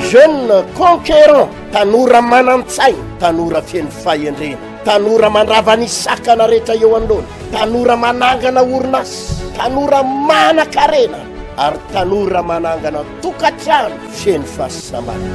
Jeune conquérant, tanora manan-tsaina, tanora feno fahendrena, tanora mandrava ny sakana rehetra eo anoloana, tanora manangana orinasa, tanora manan-karena ary tanora manangana tokantrano feno fahasambarana.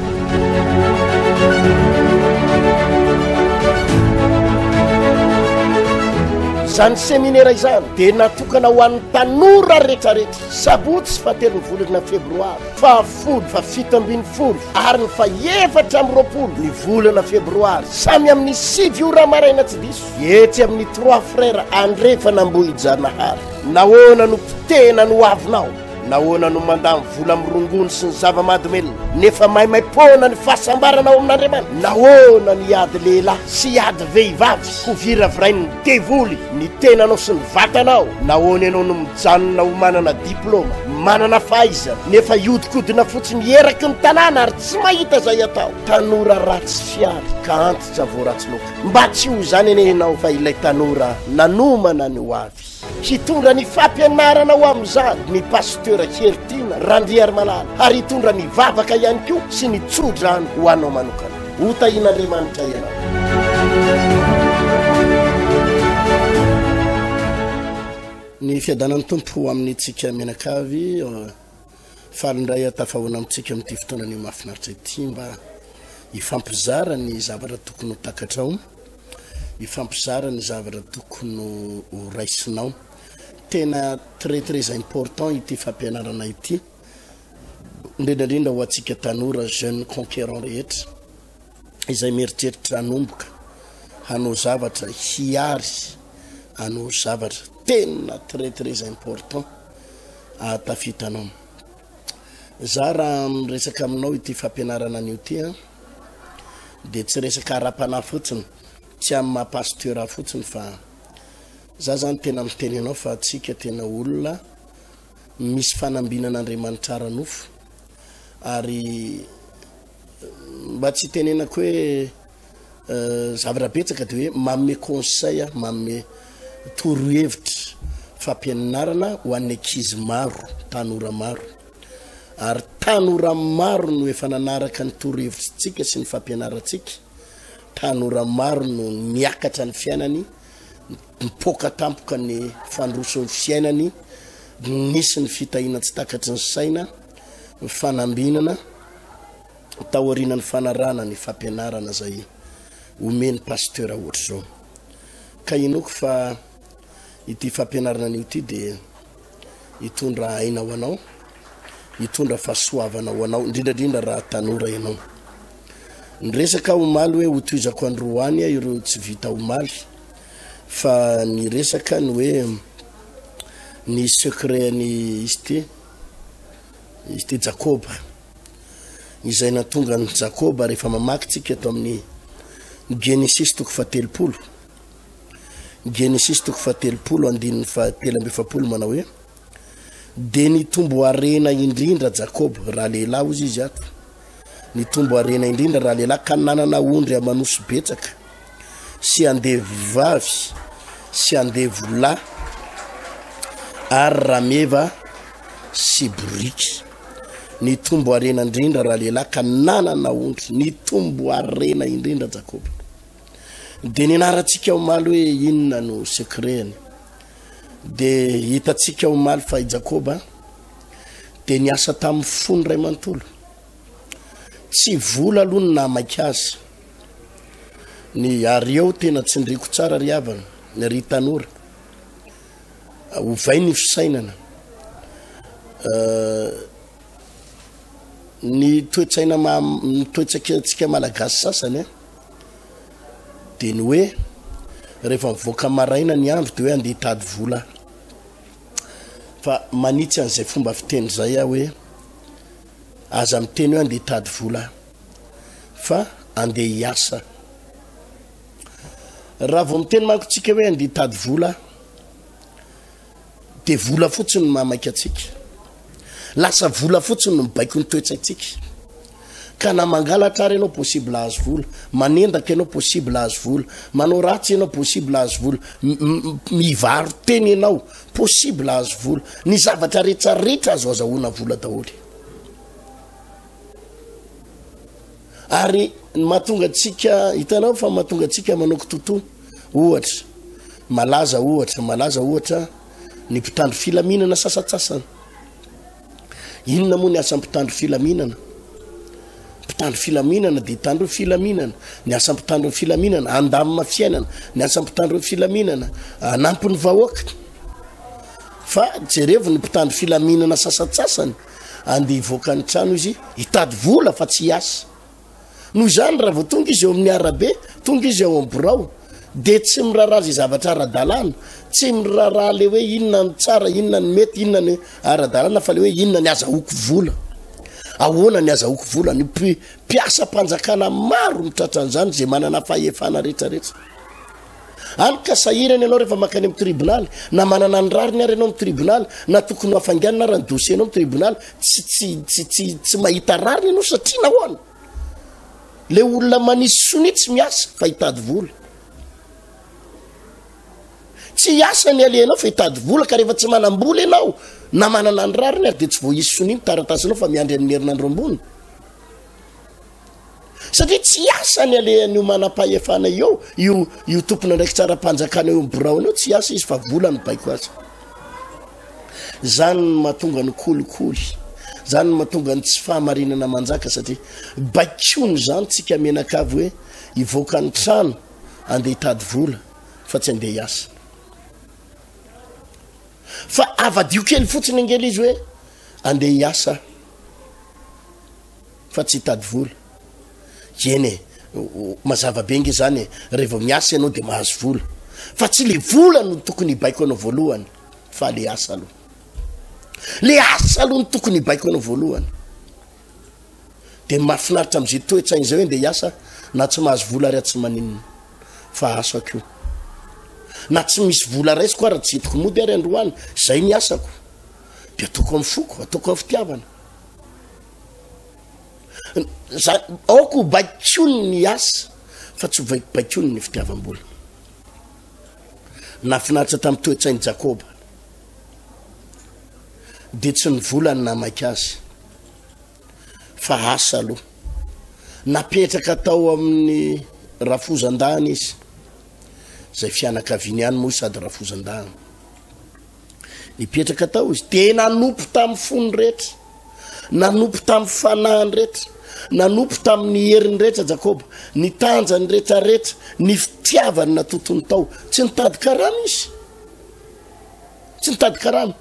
Izany seminera izany dia natokana ho an'ny tanora rehetrarehetra, sabotsy fahatelon'ny volana febroary, fahafolo, fahafito ambinifolo ary ny faha-24 ny volana febroary, samy amin'ny 9 ora maraina tsy diso, etsy amin'ny Trois Frères Andrefana Ambohijanahary. Nahoana no potehina ny hoavinao? Nahoana no mandany vola amin'ny rongony sy ny zava-mahadomelina, nefa maimaim-poana ny fahasambarana ao amin'Andriamanitra? Nahoana no hiady lehilahy sy hiady vehivavy, ho viravirain'ny devoly ny tenanao sy ny vatanao? Nahoana ianao no mijanona ho manana diplaoma, manana fahaizana, nefa hiodikodina fotsiny eraky ny tanàna ary tsy mahita izay atao? Tanora ratsy fihary ka antitra vao ratsy loaka. Mba tsy ho izany anie ianao fa ilay tanora nanomana ny hoavy. Hitondra ny fampianarana ho amin'izany ny Pasteur Heritiana Randriarimalala ary hitondra ny vavaka ihany koa sy ny tsodrano ho anao manokana. Ho tahian'Andriamanitra ianao. Ny fiadanan'ny Tompo ho amintsika mianakavy. Faly indray aho tafahoana amintsika amin'ity fotoana anio mahafinaritra ity mba hifampizara ny zavatra tokony ho takatrao, hifampizara ny zavatra tokony ho raisinao. Tena très très important ity fampianarana ity, indrindra indrindra ho antsika tanora jeune conquérant rehetra izay mieritreritra hanomboka hanao zavatra, hiary hanao zavatra. Tena très très important. ahatafita anao. Za raha miresaka aminao ity fampianarana anio ity an, dia tsy resaka ara-panahy fotsiny, tsy amin'ny maha pasteur ahy fotsiny fa za zany tena miteny anao fa tsika tena olona misy fanambinan'Andriamanitra ara-nofo ary mba tsy hitenenako hoe Zavatra betsaka dia hoe manome conseil aho, manome torohevitra, fampianarana ho an'ny ankizy maro, tanora maro. Ary tanora maro no efa nanaraka ny torohevitritsika sy ny fampianarantsika, tanora maro no niakatra ny fiainany, nipoaka tampoka ny fandroson'ny fiainany, nisy ny fitahiana tsy takatry ny saina, ny fanambinana. taorianan'ny fanarahana ny fampianarana izay omen'ny pasteur ohatr'izao. Ka inoako fa ity fampianarana anio ity dia hitondra aina ho anao, hitondra fahasoavana ho anao, indrindra indrindra raha tanora ianao. Niresaka aho omaly hoe hotohizako androany ireo tsy vita omaly, fa niresaka ny hoe ny secret-n'i izy ity, izy ity Jakoba. Izay nahatonga an'i Jakoba rehefa mamaky tsika eto amin'ny Genesisy toko fahatelopolo, Genesisy toko fahatelopolo andininy fahatelo amby efapolo manao hoe, dia nitombo harena indrindra Jakoba, raha lehilahy hozy izy ato, nitombo harena indrindra raha lehilahy ka nanana ondry aman'osy betsaka sy andevo vavy sy andevo lahy ary rameva sy boriky. Nitombo harena indrindra ralehilahy ka nanana ondry. Nitombo harena indrindra Jakoba. Dia nianarantsika omaly hoe inona no secret-ny. Dia hitantsika omaly fa i Jakoba dia niasa tamin'ny fony iray manontolo. Tsy vola aloha no nahamaika azy. Ny ary eo tena tsindriko tsara ry havana, ry tanora. Ovay ny fisainana. Ny toe-tsaina maha, ny toe-tsaintsika malagasy sasany an, dia ny hoe rehefa mivoaka maraina ny andro dia hoe andeha hitady vola aho. Fa manitsy an'izay fomba fiteny izay aho hoe aza miteny hoe andeha hitady vola aho fa andeha hiasa. Raha vao miteny manko tsika hoe andeha hitady vola de vola fotsiny no mahamaika antsika. Lasa vola fotsiny no mibaiko ny toe-tsaintsika. Ka na mangalatra ary ianao possible hahazo vola, manendaka ianao possible hahazo vola, manao ratsy ianao possible hahazo vola, mivaro-tena ianao possible hahazo vola. Ny zavatra rehetra rehetra azo azahoana vola daholo. Ary ny mahatonga antsika, hitanao fa mahatonga antsika manao kitotoa, ohatra, malaza ohatra, malaza ohatra ny mpitandro filaminana sasantsasany. Inona moa ny asan'ny mpitandro filaminana? Mpitandro filaminana dia hitandro ny filaminana. Ny asan'ny mpitandro ny filaminana, handamina fiainana. Ny asan'ny mpitandro ny filaminana, hanampy ny vahoaka. Fa jerevo ny mpitandro filaminana sasantsasany, andeha hivoaka ny trano izy, hitady vola fa tsy hiasa. Noho izany, raha vao tonga izy eo amin'ny arabe, tonga izy ao amin'ny birao, dia tsy miraharaha izay zavatra ara-dalàna, tsy miraharaha ilay hoe inona no tsara, inona no mety, inona ny ara-dalàna, fa ilay hoe inona ny azahoako vola. Ahoana ny azahoako vola? Ny mpiasam-panjakana maro no tratran'izany, izay manana fahefana rehetrarehetra. Any ka sahirana ianao rehefa mankany amin'ny tribonaly, na manana ny rariny ary ianao amin'ny tribonaly, na tokony ho hafainganina ary ny dossier-nao amin'ny tribonaly, tsy tsy tsy tsy tsy mahita rariny ianao satria nahoana? Le olona manisy sonia tsy miasa fa hitady vola. Tsy hiasa ny alehanao fa hitady vola ka rehefa tsy manam-bola ianao na manana ny rariny ary dia tsy voaisy sonia ny taratasinao fa miandry amin'ny herinandro ambony. Satria tsy hiasa ny alehan'io manam-pahefana io, io io tompon'andraikitra ara-panjakana eo amin'ny biraony io, tsy hiasa izy fa vola no baiko azy. Zany no mahatonga ny kolikoly, zany no mahatonga ny tsy fahamarinana manjaka satria baikoany zany tsika mianakavy hoe hivoaka ny trano andeha hitady vola fa tsy andeha hiasa. Fa avadio kely fotsiny ange le izy hoe andeha hiasa. fa tsy hitady vola. Eny e, mazava be nge zany e, rehefa miasa ianao de mahazo vola. Fa tsy le vola no tokony hibaiko anao voalohany, fa le asa aloha. Le asa aloha no tokony hibaiko anao voalohany. De mahafinaritra am'izay toe-tsaina izay hoe ndeha hiasa na tsy mahazo vola ary aho tsy maninona fa asako io. Na tsy misy vola raisiko ary tsy entiko mody ary androany, zay ny asako. De ataoko amin'ny foko, ataoko amin'ny fitiavana. Za, aoka ho baikoiny ny asa fa tsy ho baikoiny ny fitiavam-bola. Nahafinaritra tamin'ny toe-tsain'i Jakoba. Dia tsy ny vola no nahamaika azy fa asa aloha. Napetraka tao amin'ny rafozan-dahiny izy, izay fianakaviany ihany moa sady rafozan-dahiny. Nipetraka tao izy, dia nanompo tamin'ny fony rehetra, nanompo tamin'ny fanahiny rehetra, nanompo tamin'ny heriny rehetra Jakoba, ny tanjany rehetra rehetra, ny fitiavany natotony tao. Tsy nitady karama izy, tsy nitady karama.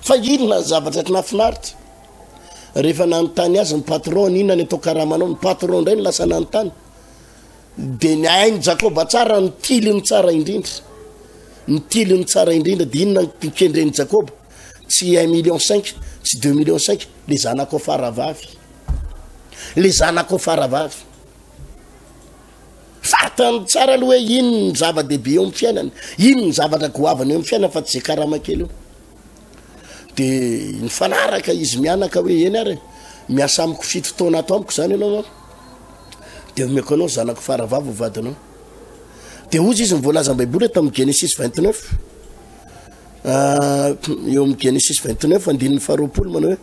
Fa inona ny zavatra tsy nahafinaritra? Rehefa nanontany azy ny patron, inona ny atao karamanao? Ny patron indray no lasa nanontany. Dia ny hain'i Jakoba tsara ny tiliny tsara indrindra. Ny tiliny tsara indrindra dia inona no kendren'i Jakoba? Tsy un million cinq, tsy deux millions cinq, le zanakao faravavy. Le zanakao faravavy. Fantany tsara aloha hoe ino ny zava-dehibe eo amin'ny fiainany, ino ny zavatra goavana eo amin'ny fiainany fa tsy ze karama kely io. Dia nifanaraka izy mianaka hoe eny ary e, miasa amiko fito taona ato amiko zany ianao an. Dia omeko anao zanako faravavy ho vadinao. Dia hozy izy ny voalazan'ny Baiboly eto amin'ny Genesis 29. Ah, eo amin'ny Genesis 29 andininy faharoapolo manao hoe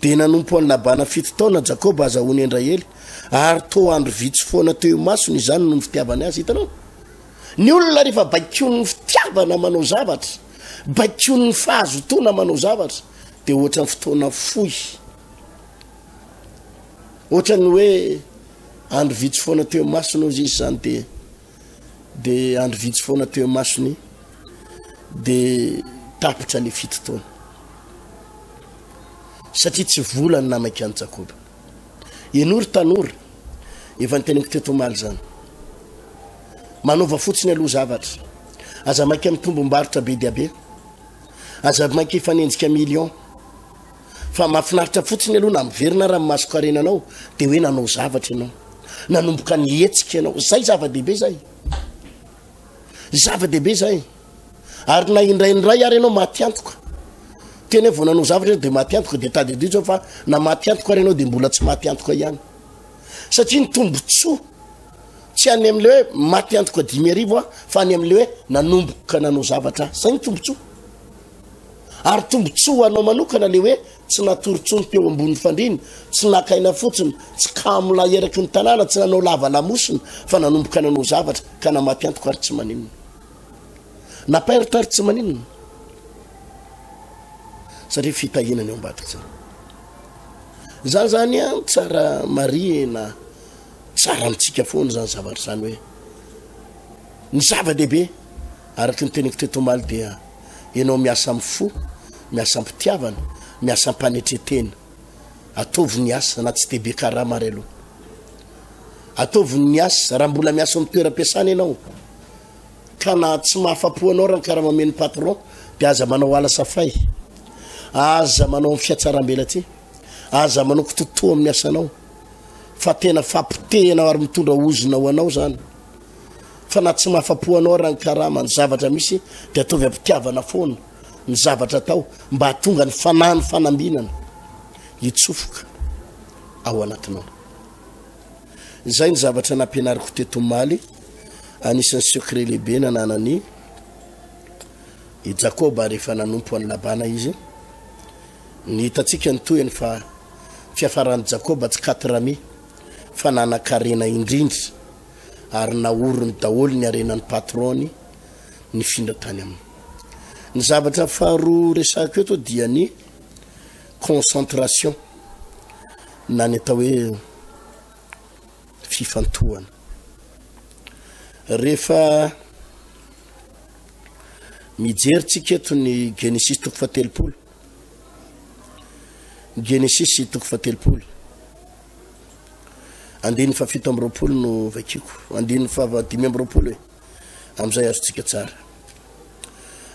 dia nanompo an'i Labana fito taona Jakoba azahoany an-dRahely ary toa andro vitsy foana teo imasony izany no fitiavany azy. Hitanao? Ny olona rehefa baikoin'ny fitiavana manao zavatra, baikoin'ny fahazotoana manao zavatra dia ohatran'ny fotoana fohy. Ohatran'ny hoe andro vitsy foana teo imasony hozy izy izany dia dia andro vitsy foana teo imasony dia tapitra le fito taona. Satria tsy vola ny namaika an'i Jakoba. Henoy ry tanora, efa niteneniko teto omaly izany. Manaova fotsiny aloha zavatra. Aza maika mitombom-barotra be dia be. Aza maika hifanenjika millions. Fa mahafinaritra fotsiny aloha na miverina ara ny mason-karenanao dia hoe nanao zavatra ianao. Nanomboka nihetsika ianao. Izay zava-dehibe izay. Zava-dehibe izay. Ary na indraindray ary ianao maty antoka. Tena hoe vao nanao zavatra ianao dia maty antoka dia tadidio izao fa na maty antoka ary ianao dia mbola tsy maty antoka ihany. Satria ny tombontsoa tsy any amin'ilay hoe maty antoka 5000 aho fa any amin'ilay hoe nanomboka nanao zavatra aho. Izay ny tombontsoa. Ary tombontsoa ho anao manokana le hoe tsy natory tsony teo ambony fandriana, tsy naka aina fotsiny, tsy kamo lahy eraky ny tanàna, tsy nanao lava lamosina fa nanomboka nanao zavatra ka na maty antoka ary tsy maninona. Na perte ary tsy maninona. Satria fitahiana ny ao ambadika zany. Zany zany an tsara marihina tsara amintsika foana zany zavatra zany hoe ny zava-dehibe araka ny teniko teto omaly dia ianao miasa amin'ny fo, miasa am-pitiavana, miasa am-panetren-tena. Ataovy ny asa na tsy dia be karama ary aloha. Ataovy ny asa raha mbola miasa amin'ny toeram-piasana ianao ka na tsy mahafapo anao raha ny karama omen'ny patron dia aza manao ala safay, aza manao amin'ny fiatsarambelatsihy, aza manao kitotoa amin'ny asanao fa tena fampotehana ary mitondra ozona ho anao zany. Fa na tsy mahafapo anao raha ny karama, ny zavatra misy dia ataovy am-pitiavana foana ny zavatra atao mba hahatonga ny fanahin'ny fanambinana hitsofoka ao anatinao. Izay ny zavatra nampianariko teto omaly, anisan'ny secret lehibe nananan'i i Jakoba rehefa nanompo an'i Labana izy. Ny hitantsika ny tohiny fa fiafaran'i Jakoba tsy katrami fa nanan-karena indrindra. ary naoriny daholo ny harenan'ny patron-ny nifindra tany aminy. Ny zavatra faharoa resahiko eto dia ny concentration na ny atao hoe fifantohana. Rehefa mijery tsika eto ny Genesisy toko fahatelopolo, Genesisy toko fahatelopolo, Andininy faha 27 no vakiko. Andininy faha 25 e. Amin'izay azontsika tsara.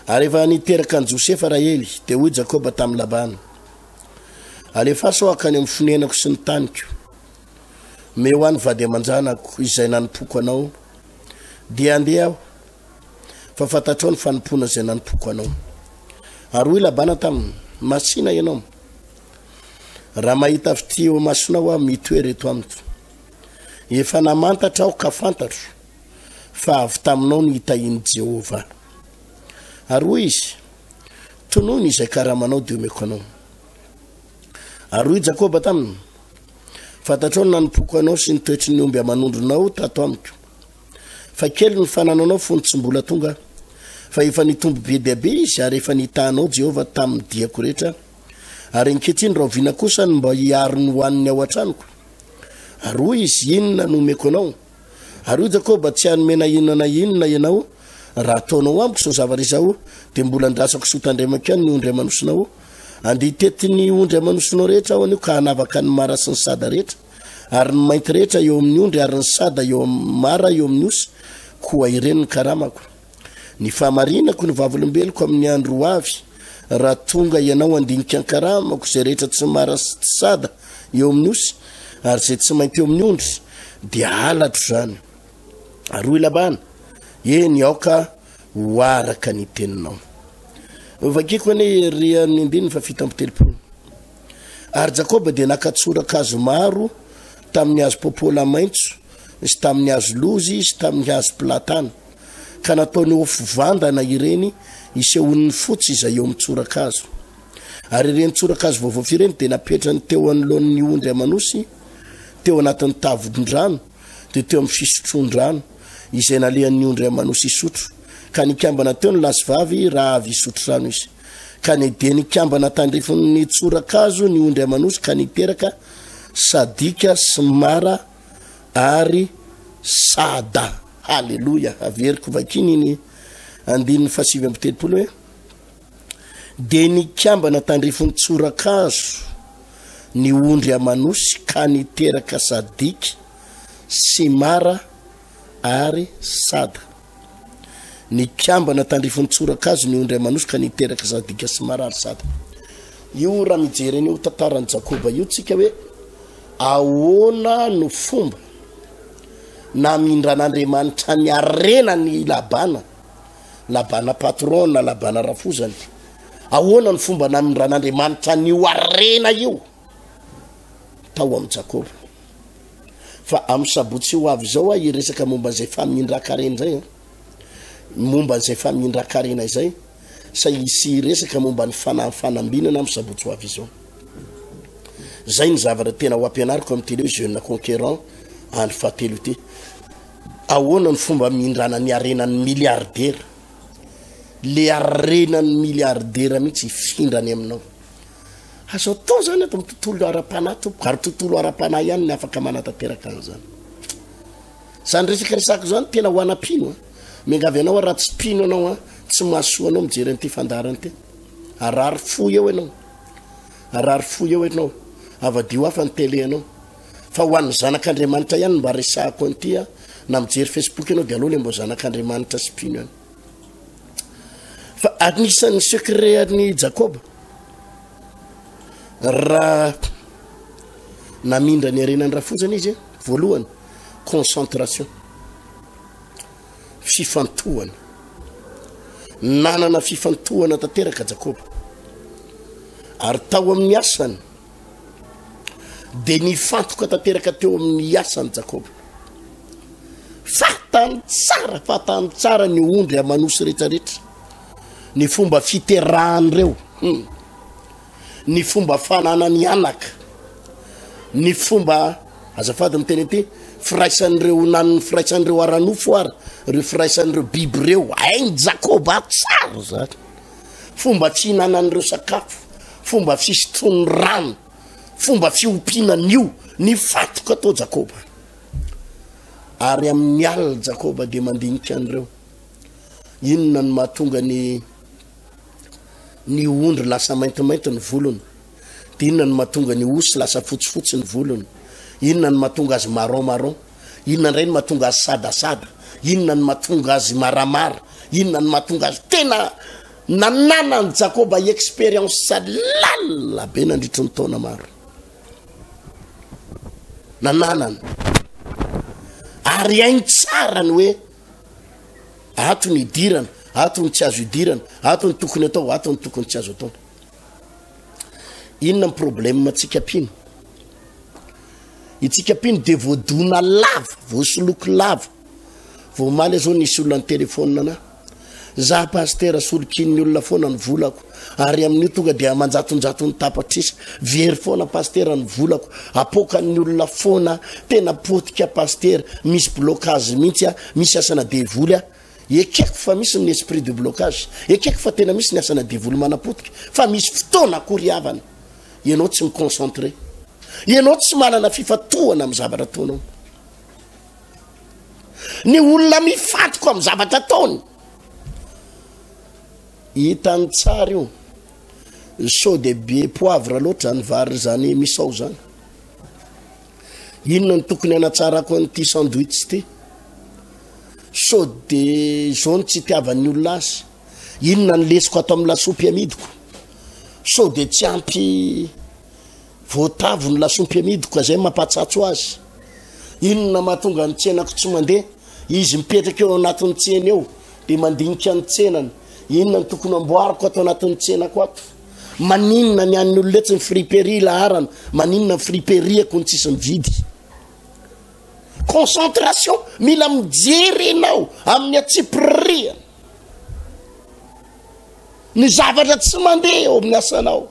Ary efa niteraka an'i Josefa Rahely, dia hoy Jakoba tamin'i Labana, Alefaso aho hankany amin'ny fonenako sy ny taniko. Omeo ahy ny vady aman-janako izay nanompoako anao, dia handeha aho, fa fantatrao ny fanompoana izay nanompoako anao. Ary hoy Labana taminy, Masìna ianao. Raha mahita fitia eo imasonao aho, mitoera eto amiko. Efa namantatra aho ka fantatro fa avy taminao no hitahian'i Jehovah ahy. Ary hoy izy, Tonony izay karamanao dia omeko anao. Ary hoy Jakoba taminy, Fantatrao ny nanompoako anao sy ny toetry ny omby aman'ondrinao tato amiko. Fa kely ny fanananao fony tsy mbola tonga aho. Fa efa nitombo be dia be izy ary efa nitaha anao Jehovah tamin'ny diako rehetra. Ary ankehitriny rahoviana kosa no mba hiaro ny hohaniny ao an-tranoko? Ary hoy izy, Inona no omeko anao? Ary hoy Jakoba, Tsy hanome na inona na inona ianao, raha ataonao amiko izao zavatra izao, dia mbola andrasako sy hotandremako ihany ny ondry aman'osinao. Andeha hitety ny ondry aman'osinao rehetra aho anio ka hanavaka ny mara sy ny sada rehetra, ary ny mainty rehetra eo amin'ny ondry ary ny sada eo amin'ny mara eo amin'ny osy, koa ireny ny karamako. Ny fahamarinako no vavolombeloko amin'ny andro ho avy, raha tonga ianao handinika ny karamako, izay rehetra tsy mara sy tsy sada eo amin'ny osy, ary izay tsy mainty eo amin'ny ondry, dia halatro izany. Ary hoy Labana, Eny, aoka ho araka ny teninao. Vakiko anie ery amin'ny andininy fa 37. Ary Jakoba dia naka tsorakazo maro tamin'ny hazo popola maitso sy tamin'ny hazo lozy sy tamin'ny hazo platana, ka nataony ho fivandana ireny hisehoan'ny fotsy izay eo amin'ny tsorakazo. Ary ireny tsorakazo voavaofy ireny dia napetrany teo anoloan'ny ondry aman'osy, teo anatin'ny tavon-drano, dia teo amin'ny fisotroan-drano, izay nalehan'ny ondry aman'osy hisotro, ka nikambana teo ny lahy sy vavy raha avy hisotro rano izy. Ka ny dia nikambana tandrifin'ny tsorakazo ny ondry aman'osy ka niteraka sadika sy mara ary sada. Haleloia! Averiko vakina iny andininy faha 39 hoe, Dia nikambana tandrifin'ny tsorakazo ny ondry aman'osy ka niteraka sadika sy mara ary sada. Nikambana tandrifin'ny tsorakazo ny ondry aman'osy ka niteraka zadika sy mara ary sada. Io raha mijery an'io tantaran'i Jakoba io tsika hoe ahoana no fomba namindran'Andriamanitra ny harena ny Labana, Labana patron na Labana rafozany. Ahoana ny fomba namindran'Andriamanitra an'io harena io tao amin'i Jakoba. Fa amin'ny sabotsy ho avy izao aho hiresaka momba an'izay famindran-karena izay an. Momba an'izay famindran-karena izay. Sa hisy hiresaka momba ny fanahy fanambinana amin'ny sabotsy ho avy izao. Zay ny zavatra tena ho ampianariko amin'ity le jeune conquérant andro fahatelo ity. Ahoana ny fomba mindrana ny harenan'ny milliardaire? Le harenan'ny milliardaire mihitsy hifindra any aminao. Azo atao zany ato amin'ny tontolo ara-panahy tompoko, ary tontolo ara-panahy ihany ny afaka manatanteraka an'izany. Zany resaka resako zany tena ho ana mpino a. Miangavy anao aho raha tsy mpino anao a, tsy mahasoa anao mijery an'ity fandaharana ity. Harary fo eo ianao. Harary fo eo ianao. Avadio hafa ny télé anao. Fa ho an'ny zanak'Andriamanitra ihany mba resahako an'ity a, na mijery Facebook ianao dia aleo le mba zanak'Andriamanitra sy mpino ihany. Fa anisan'ny secret an'i Jakoba raha namindra ny harenan'ny rafozana izy voalohany concentration fifantohana nanana fifantohana tanteraka Jakoba ary tao amin'ny asany dia nifantoka tanteraka teo amin'ny asany Jakoba Fantany tsara, fantany tsara ny ondry aman'osy rehetrarehetra, ny fomba fiterahan'ireo, hmm. ny fomba fananany anaka, ny fomba, azafady miteny ity, firaisan'ireo nan'ny firaisan'ireo ara-nofo ary ireo firaisan'ireo biby ireo, hain'i Jakoba tsara zany. Fomba tsy hinanan'ireo sakafo, fomba fisotroany rano, fomba fiompiana an'io, nifantoka tao Jakoba. Ary amin'ny alina Jakoba dia mandinika an'ireo. Inona no mahatonga ny ny ondry lasa maintimainty ny volony? Dia inona no mahatonga ny osy lasa fotsifotsy ny volony? Inona no mahatonga azy marron marron? Inona indray no mahatonga azy sadasada? Inona no mahatonga azy maramara? Inona no mahatonga azy tena nananan'i Jakoba expérience lalina be nandritry ny taona maro. Nananany. Ary hainy tsara ny hoe ato ny idirana, ato ny tsy azo idirana, ato ny tokony atao, ato ny tokony tsy azo atao. Inona ny problème antsika mpino? Itsika mpino dia voadona lava, voasoloky lava. Vao omaly aho zao nisy olona nitelefona anah. Za pasitera solokian'ny olona foana ny volako ary amin'io tonga dia aman-jatonjatony tapatrisa. Very foana pasitera ny volako, apoakan'ny olona foana, tena potika pasitera, misy blocage mihitsy aho, misy asana devoly aho. Ekeko fa misy ny esprit de blocage, ekeko fa tena misy ny asana devoly manapotika, fa misy fotoana akory havana ianao tsy mi-concentrer, ianao tsy manana fifantohana amin'ny zavatra ataonao. Ny olona mifantoka amin'ny zavatra ataony. Hitany tsara io. Sao dia be poivre loatra ny vary izany misao izany. Inona no tokony hanatsarako an'ity sandwich ity? Sao dia izao no tsy itiavan'ny olona azy. Inona ny lesoko ato amin'ny lasopy amidiko? Sao dia tsy ampy Voatavo ny lasopy amidiko ka zay mampatsatso azy. Inona mahatonga ny tsenako tsy mandeha? Izy mipetraka eo anatin'ny tsena eo dia mandinika ny tsenany. Inona no tokony amboariko ato anatin'ny tsenako ato? Maninona ny an'ny olona etsy ny friperie laharana? Maninona ny friperiako no tsisy mividy? Concentration, mila mijery ianao amin'ny antsipiriany ny zavatra tsy mandeha eo amin'ny asanao.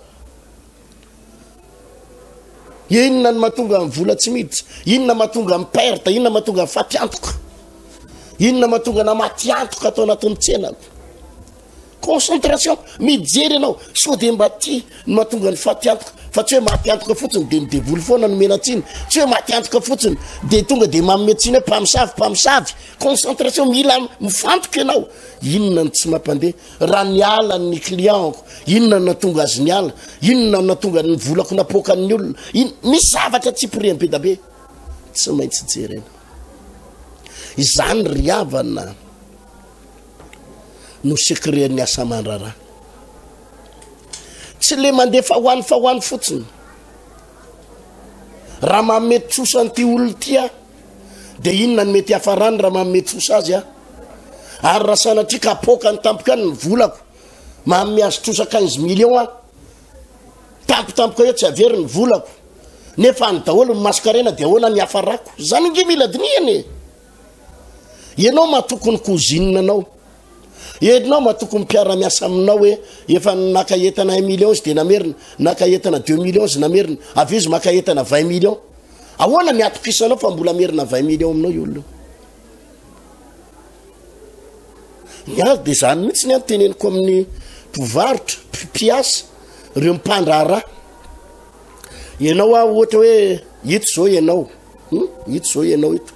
Inona no mahatonga ny vola tsy miditra? Inona mahatonga ny perte? Inona mahatonga ny fatiantoka? Inona mahatonga na matiantoka atao anatin'ny tsenako? Concentration, mijery ianao sao dia mba tia no mahatonga ny fatiantoka fa tsy hoe matiantoka fotsiny dia ny devoly foana no mena tsiny, tsy hoe matiantoka fotsiny dia tonga dia manome tsiny hoe mpamosavy mpamosavy. Concentration, mila mifantoka ianao. Inona no tsy mampandeha? Raha niala ny client-ko, inona no nahatonga azy niala? Inona no nahatonga ny volako napoakan'ny olona? In, misy zavatra tsipiriany be da be tsy maintsy jerena. Izany ry havana no secret-n'ny asa aman-draharaha. Tsy le mandefa ho any fa ho any fotsiny. Raha manome trosa an'ity olona ity aho, dia inona no mety hiafarany raha manome trosa azy aho? Ary raha sanatria ka apoakany tampoka any ny volako, manome azy trosa quinze millions aho, tampotampoka eo tsy havery ny volako, nefa any daholo ny masonkarena dia ahoana ny hiafarako? Izany ange mila dinihana e! Ianao matoky ny cousine anao. Enao matoky ny mpiara-miasa aminao hoe efa naka entana un million izy de namerina, naka entana deux millions izy namerina, avy eo izy maka entana vingt millions. Ahoana ny atokisanao fa mbola amerina vingt millions aminao io olona io? Ny ahy de zany mihitsy ny ahy teneniko amin'ny mpivarotra, mpiasa, ireo mpandraharaha. Ianao aho ohatra hoe ito zao ianao, hmm? Ito zao ianao ito.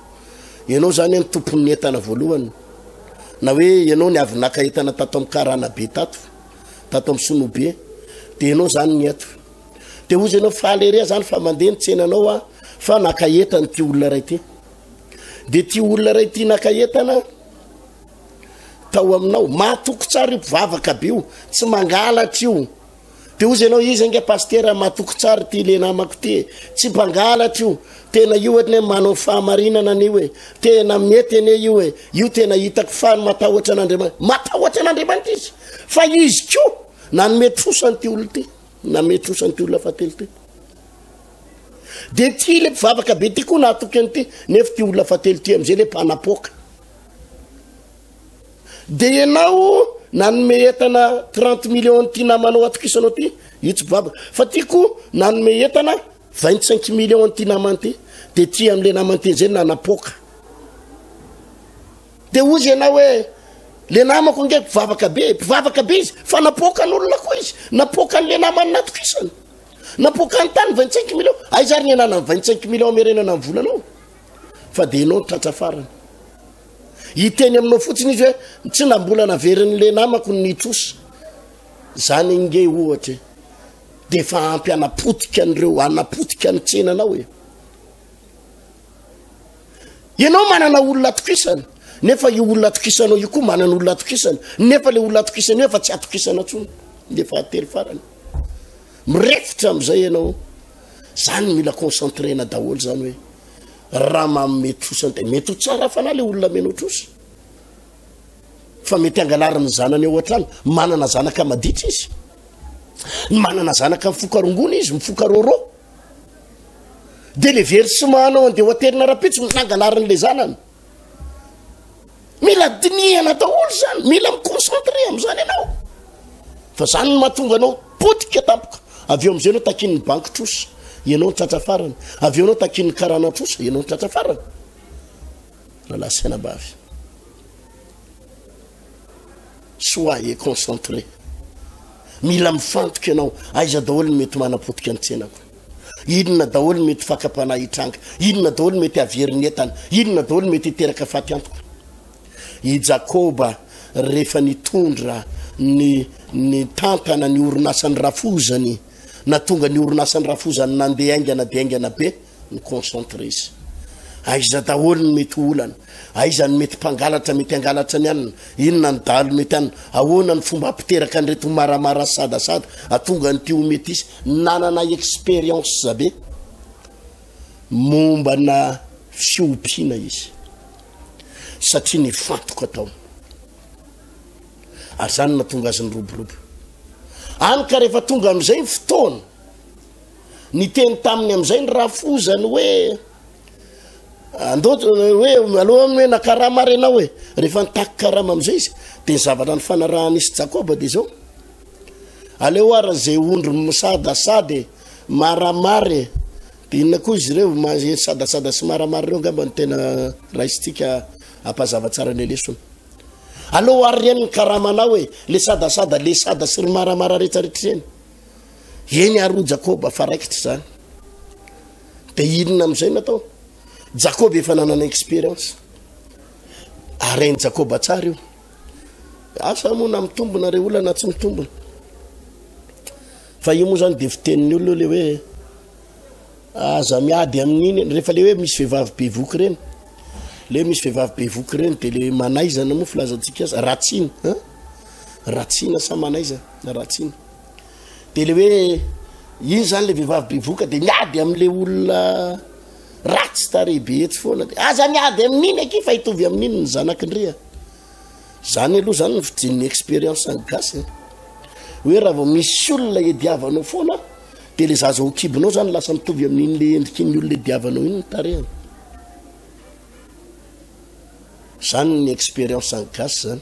Ianao zany ny tompon'ny entana voalohany. Na hoe ianao ny avy naka entana tato amin'ny karana be tato, tato amin'ny sinoa be, de ianao zany ny eto. De hozy ianao faly ery zany fa mandeha ny tsenanao a, fa naka entana ity olona iray ity. De ity olona iray ity naka entana tao aminao, mahatoky tsara io mpivavaka be io, tsy mangalatra io. De hozy ianao, izy ange pasitera matoky tsara ity le namako ity e, tsy mpangalatra io, tena io anie manao fahamarinana anie io e, tena mety anie io e, io tena hitako fa matahotra an'Andriamanitra, matahotra an'Andriamanitra izy, fa izy koa nanome trosa an'ity olona ity, nanome trosa an'ity olona fahatelo ity. De ty le mpivavaka be ty koa nahatoky an'ity, nefa ty olona fahatelo ty am'izay le mpanapoaka. De ianao nanome entana 30 millions an'ity namanao atokisanao ty, io tsy mpivavaka. Fa ty koa nanome entana 25 millions an'ity namany ty, de ty am'le namany ty am'zay nanapoaka. De hozy ianao hoe le namako ange mpivavaka be, mpivavaka be izy, fa napoaka an'olona koa izy, napoaka an'le namany natokisany. Napoaka ny tany 25 millions, aiza ary ny ananany 25 millions amerenana ny volanao? Fa de ianao no tratra farany. Hiteny aminao fotsiny izy hoe tsy na mbola naverin'le namako ny trosa. Zany ange ohatra e. De efa ampy hanapotika an'ireo, hanapotika ny tsenanao e. Ianao manana olona atokisana, nefa io olona atokisanao io koa manana olona atokisana, nefa le olona atokisana io efa tsy atokisana intsony. Le fahatelo farany. Mirefotra am'izay ianao. Zany mila concentrena daholo zany hoe raha manome trosa de mety ho tsara fanahy le olona amenao trosa fa mety angalariny zanany ao an-trano. Manana zanaka maditra izy, manana zanaka mifoka rongony izy, mifoka roro, de le versement anao andeha ho aterina rapitso nangalarin'le zanany. Mila dinihana daholo zany, mila mi-concentré am'zany ianao, fa zany no mahatonga anao potika tampoka. Avy eo am'izay anao takian'ny banky trosa, ianao ny tratra farany. Avy eo anao takian'ny karana trosa, ianao ny tratra farany. Rahalahy sy anabavy, soyez concentré. Mila mifantoka ianao, aiza daholo ny mety manapotika ny tsenako? Inona daholo ny mety fakam-panahy hitranga? Inona daholo ny mety hahavery ny entana? Inona daholo ny mety hiteraka faty antoka? I Jakoba rehefa nitondra ny nitantana ny orinasan'ny rafozany, na tonga ny orinasan'ny rafozany nandeha haingana dia haingana be, mi-concentre izy. Aiza daholo ny mety ho olana? Aiza ny mety mpangalatra mety hangalatra ny anona? Inona ny dahalo mety anona? Ahoana ny fomba hampiteraka an'ireto maramara sadasada hatonga an'ity ho metisy? Nanana expérience be mombana fiompiana izy satria nifantoka tao. Ary izany no nahatonga azy niroborobo. Any ka rehefa tonga amin'izay ny fotoana, Niteny taminy amin'izay ny rafozany hoe, Andao hoe aloha hoe nakarama ary ianao e. Rehefa nitaky karama amin'izay izy, dia ny zavatra nifanarahan'i sy Jakoba dia izao, Aleo ary izay ondry misadasada e, maramara e. Dia inona koa izy ireo, sadasada sy maramara ireo angamba no tena raisintsika hampazava tsara ny lesona. Aleo ary ireny ny karamanao e, le sadasada, le sada sy ry maramara rehetrarehetra ireny. Eny ary hoy Jakoba fa raikitra izany. Dia inona amin'izay no atao? Jakoba efa nanana expérience. Ary hain'i Jakoba tsara io. Asa moa na mitombina re olona na tsy mitombina. Fa io moa zany dia fitenin'ny olona le hoe aza miady amin'iny rehefa le hoe misy vehivavy bevoky ireny. Le hoe misy vehivavy bevoky ireny dia le manaizana moa filazantsika azy ratsina, hein? Ratsina sa manaizana? Ratsina. De le hoe iny zany le vehivavy bevoka de miady am'le olona ratsy tarehy be etsy foana de aza miady amin'iny akia fa hitovy amin'iny ny zanak'indria. Zany aloha zany ny fijin'ny expérience ny gasy e. Hoe raha vao misy olona iadiavanao foana de le zaza ao kibonao zany lasa mitovy amin'iny le endriky ny olona iadiavanao iny ny tarehiny. Zany ny expérience ny gasy zany.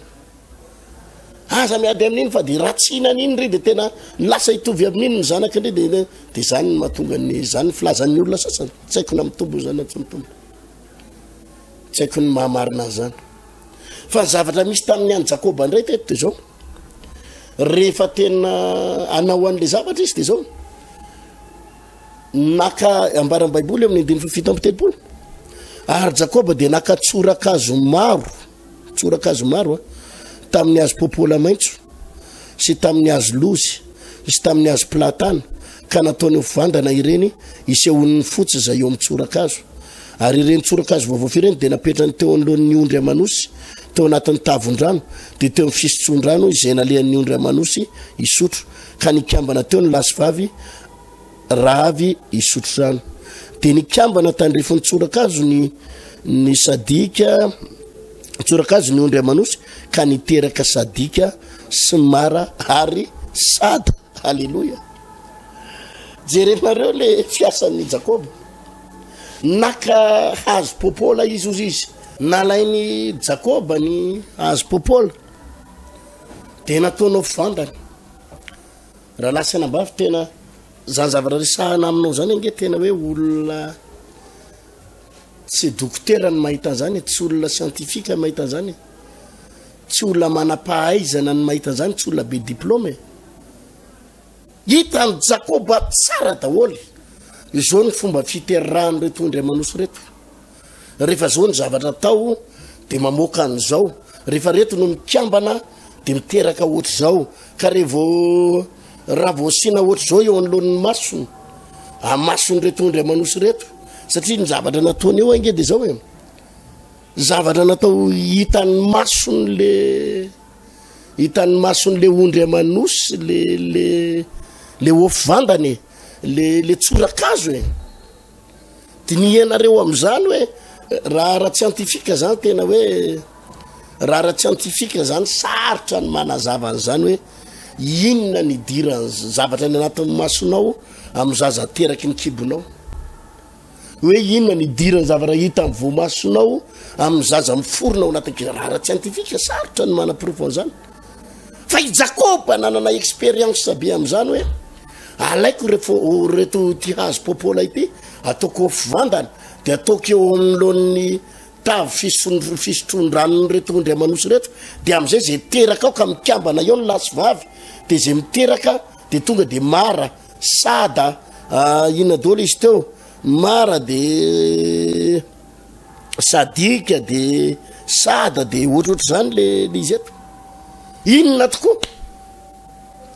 Aza miady amin'iny fa de ratsina an'iny ry de tena lasa hitovy amin'iny ny zanaky ndry de de zany no mahatonga ny zany ny filazan'ny olona sasany. Tsy haiko na mitombina zany na tsy mitombina. Tsy haiko ny mahamarina an'izany. Fa ny zavatra misy tamin'ny an'i Jakoba indray teto de zao. Rehefa tena hanao an'le zavatra izy de zao. Naka ambaran'ny Baiboly amin'ny andininy faha-37. Ary Jakoba dia naka tsorakazo maro, tsorakazo maro a, tamin'ny hazo popola maitso sy tamin'ny hazo lozy sy tamin'ny hazo platana ka nataony ho vandana ireny isehoan'ny fotsy izay eo amin'ny tsorakazo. Ary ireny tsorakazo voavaofy ireny dia napetrany teo anoloan'ny ondry aman'osy teo anatin'ny tavon-drano, dia teo amin'ny fisotsoan-drano izay nalehan'ny ondry aman'osy hisotro, ka nikambana teo ny lahy sy vavy raha avy hisotro rano. Dia nikambana tandrifin'ny tsorakazo ny ny sadika tsorakazo ny ondry aman'osy ka niteraka sadika sy mara ary sada. Aleloia! Jerenareo le fiasan'ny Jakoba. Naka hazo popola izy ozy izy. Nalain'i Jakoba ny hazo popola dia nataonao fandany. Rahalahy sy anabavy tena zany zavatra resahana aminao zany ange tena hoe olona tsy dokotera ny mahita an'izany e, tsy olona scientifique ny mahita an'izany e, tsy olona manam-pahaizana ny mahita an'izany, tsy olona be diplôme e. Hitan'i Jakoba tsara daholo izao ny fomba fiterahan'ireto ondry aman'osy ireto. Rehefa zao ny zavatra atao de mamoaka an'izao, rehefa reto no mikambana de miteraka ohatr'izao, ka revo raha vao asiana ohatr'izao eo anoloan'ny masony, amason'ireto ondry aman'osy ireto, satria ny zavatra nataony eo ange de zao e, zavatra natao hitan'ny masony le hitan'ny mason'le ondry aman'osy le le le ofy vandana e, le le tsorakazo e. Dinihanareo amin'izany hoe raha ara-tsiantifika zany tena hoe raha ara-tsiantifika zany sarotra ny manazava an'izany hoe inona ny idiran'ny zavatra any anatin'ny masonao amin'ny zaza ateraky ny kibonao, hoe inona ny idiran'ny zavatra hita amin'ny voamasonao amin'ny zaza miforona ao anatin'ny kibo. Raha ara-tsiantifika sarotra ny manaporofo an'izany. Fa i Jakoba nanana expérience be amin'izany hoe alaiko refo reto ty hazo popola ity ataoko fivandana de ataoko eo anoloan'ny tavy fisotron- fisotron-dranon'ireto ondry aman'osy ireto de am'izay zay teraka ao ka mikambana eo ny lahy sy vavy de zay miteraka de tonga de mara sada ah, inona daholo izy teo mara de Sadika de sada de ohatrohatry zany le le izy eto. Inona tokoa?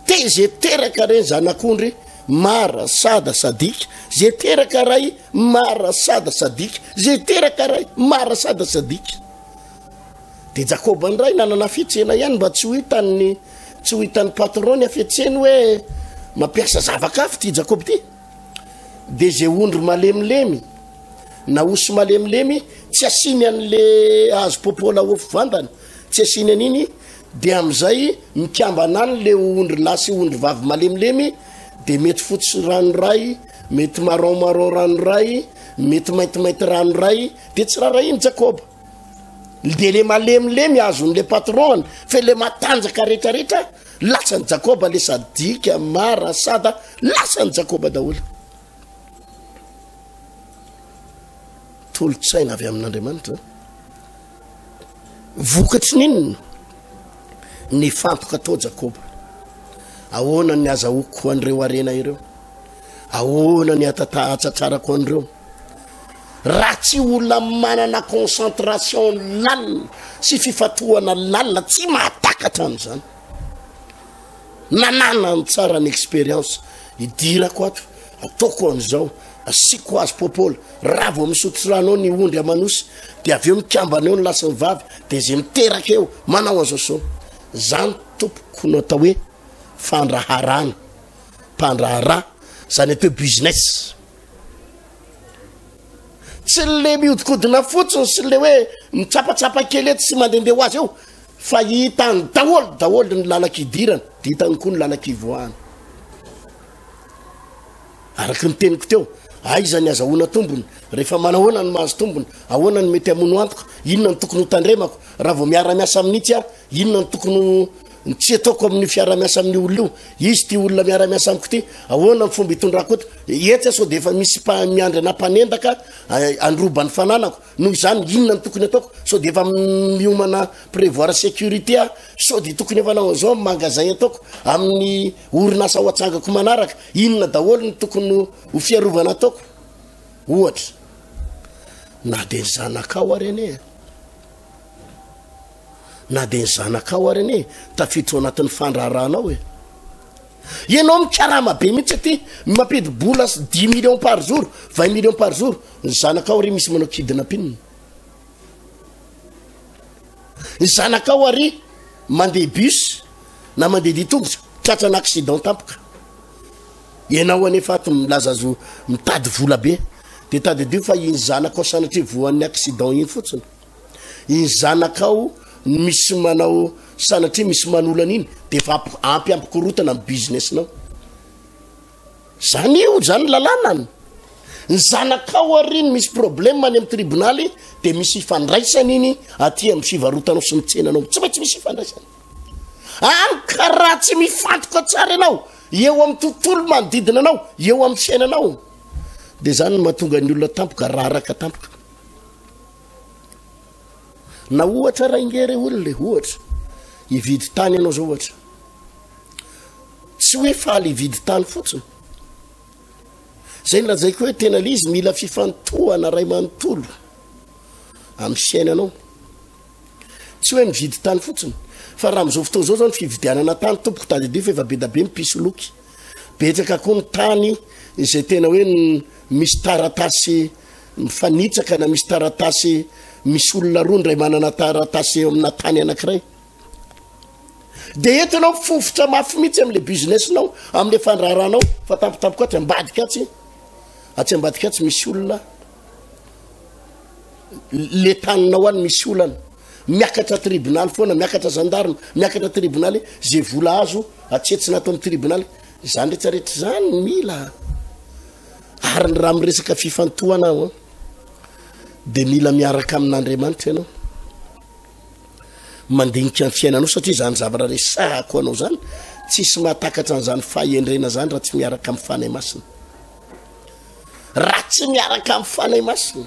Te ze teraka reny zanak'ondry mara sada sadika, ze teraka ray mara sada sadika, ze teraka ray mara sada sadika. De Jakoba indray nanana fihetsena ihany mba tsy ho hitan'ny tsy ho hitan'ny patron ny hafetseny hoe mampiasa zavakafo ty Jakoba ty. De ze ondry malemilemy na osy malemilemy tsy asiany an'le hazo popola ofy vandana, tsy asiany an'iny, de am'izay mikambana any le ondry lahy sy ondry vavy malemilemy, de mety fotsy ranoray, mety marron marron ranoray, mety maintimainty ranoray, de tsy rarahiany Jakoba. De le malemilemy azon'le patron-ny, fe le matanjaka retraretra lasan'i Jakoba, le sadika, mara, sada, lasan'i Jakoba daholo. Tolo-tsaina avy amin'Andriamanitra. Vokatry ny inona? Nifantoka tao Jakoba. Ahoana ny azahoako an'ireo harena ireo? Ahoana ny hatsatsarako an'ireo? Raha tsy olona manana concentration lalina sy fifantohana lalina tsy mahatakatra an'izany. Nananany tsara ny expérience, idirako ato, ataoko an'izao, asiako azy popola, raha vao misotro rano ao ny ondry aman'osy, de avy eo mikambana eo ny lahy sy ny vavy, de ze miteraka eo, manao an'izao sy zao. Zany tompoko no atao hoe fandraharana, mpandraharaha, zany atao hoe business. Tsy le miodikodina fotsiny sy le hoe mitsapatsapa kely eto sy mandehandeha ho azy eo, Fa hitany daholo daholo ny lalan-kidirana, dia hitany koa ny lalan-kivoahana. Araka ny teniko teo, aiza ny azahoana tombony, rehefa manahoana no mahazo tombony, ahoana no mety hamono antoka, inona no tokony ho tandremako, raha vao miara-miasa amin'itsy aho, inona no tokony ho ny tsy ataoko amin'ny fiara-miasa amin'ny olona io, izy ity olona miara-miasa amiko ity, ahoana ny fomba itondrako eto, etsy aho sao dia efa misy mpa- miandry anà mpanendaka handroba ny fananako, noho izany inona no tokony ataoko, sao dia efa miomana prévoir sécurité aho, sao dia tokony efa hanao an'izao amin'ny magasin ataoko, amin'ny orinasa ho atsangako manaraka, inona daholo no tokony ho fiarovana ataoko, ohatra, na dia ny zanakao ary anie e. Na dia ny zanakao ary anie tafiditra ao anatin'ny fandraharahanao e. Ianao mikarama be mihitsy aty, mampidi-bola dix millions par jour, vingt millions par jour, ny zanakao ary misy manao kidnapping. Ny zanakao ary mandeha bus na mandeha dia tongotra, tratran'ny accident tampoka. Ianao anefa ato milaza azy mitady vola be, dia tadidio fa iny zanakao sanatria voan'ny accident iny fotsiny. Iny zanakao misy manao sanatria misy manolana iny de efa ampy ampikorotana ny business-nao. Zany io, zany lalànany. Ny zanakao ary iny misy problème any amin'ny tribonaly de misy ifandraisany iny aty amin'ny fivarotanao sy ny tsenanao. Tsy maintsy misy ifandraisany. Any ka raha tsy mifantoka tsara ianao eo amin'ny tontolo manodidina anao, eo amin'ny fiainanao, de zany no mahatonga ny olona tampoka raraka tampoka. Na ohatra raha inge re olona e, ohatra hividy tany ianao zao ohatra, tsy hoe faly hividy tany fotsiny, zay ny lazaiko hoe tena le izy mila fifantohana ray manontolo amin'ny fiainanao, tsy hoe mividy tany fotsiny fa raha am'izao fotoana zao zao ny fividianana tany tompoko tadidio fa efa be da be ny mpisoloky, betsaka koa ny tany izay tena hoe misy taratasy mifanitsaka na misy taratasy misy olona roa ndray manana taratasy eo amina tany anankiray de eto ianao mifofotra mafy mihitsy am'le business-nao am'le fandraharanao fa tampotampoka atsy ambadika atsy atsy ambadika atsy misy olona le taninao any misy olana miakatra tribonaly foana miakatra zandarme miakatra tribonaly ze vola azo atsetsina ato amy tribonaly zany rehetrarehetra zany mila Ary ny raha miresaka fifantohana aho an, dia mila miaraka amin'Andriamanitra ianao. Mandinika ny fiainanao satria izany zavatra resahako anao izany, tsisy mahatakatra an'izany fahendrena izany raha tsy miaraka amin'ny Fanahy Masina. Raha tsy miaraka amin'ny Fanahy Masina.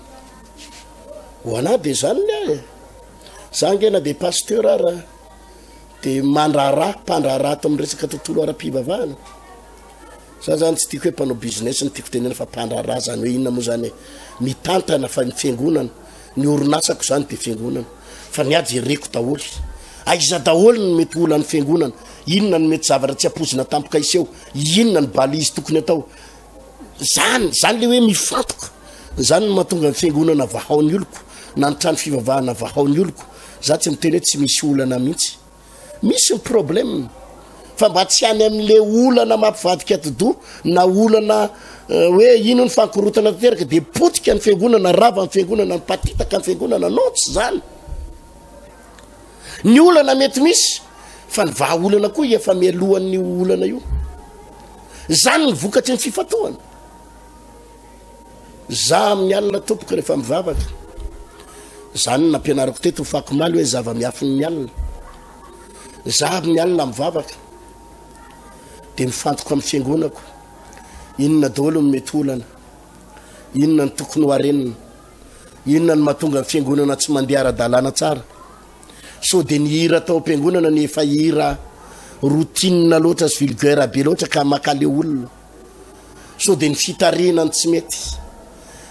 Ho anah dia izany ny ahy e. Za ange na dia pasteur ara dia mandraharaha, mpandraharaha ato amin'ny resaka tontolo ara-pivavahana. Za zany tsy tiako hoe mpanao business no tiako tenena fa mpandraharaha zany hoe inona moa zany e, mitantana fa ny fiangonana, ny orinasako zany de fiangonana fa ny ahy jereko daholo, aiza daholo no mety olan'ny fiangonana, inona no mety zavatra tsy ampoizina tampoka hiseho, inona ny balise tokony atao, zany, zany le hoe mifantoka, zany no mahatonga ny fiangonana vahao ny oloko na ny trano fivavahana vahao ny oloko, za tsy miteny hoe tsy misy olana mihitsy. Misy ny problème fa mba tsy any amin'le olana mampivadika atidoha na olana euh, hoe ino ny fankorotana tanteraka de potika ny fiangonana, rava ny fiangonana, mipatitaka ny fiangonana. Non, tsy zany. Ny olana mety misy fa ny vahaolana koa efa mialohan'ny olana io. Zany ny vokatry ny fifantohana. Za amin'ny alina tompoko rehefa mivavaka, zany no nampianariko teto fakomaly hoe zava-miafin'ny alina. Za amin'ny alina mivavaka de mifantoka amin'ny fiangonako, inona daholo no mety olana, inona no tokony ho arenina, inona no mahatonga ny fiangonana tsy mandeha ara-dalàna tsara. Sao de ny hira tao am-piangonana no efa hira routine loatra sy vulgaire be loatra ka makaleo olona. Sao dia ny fitarihana no tsy mety?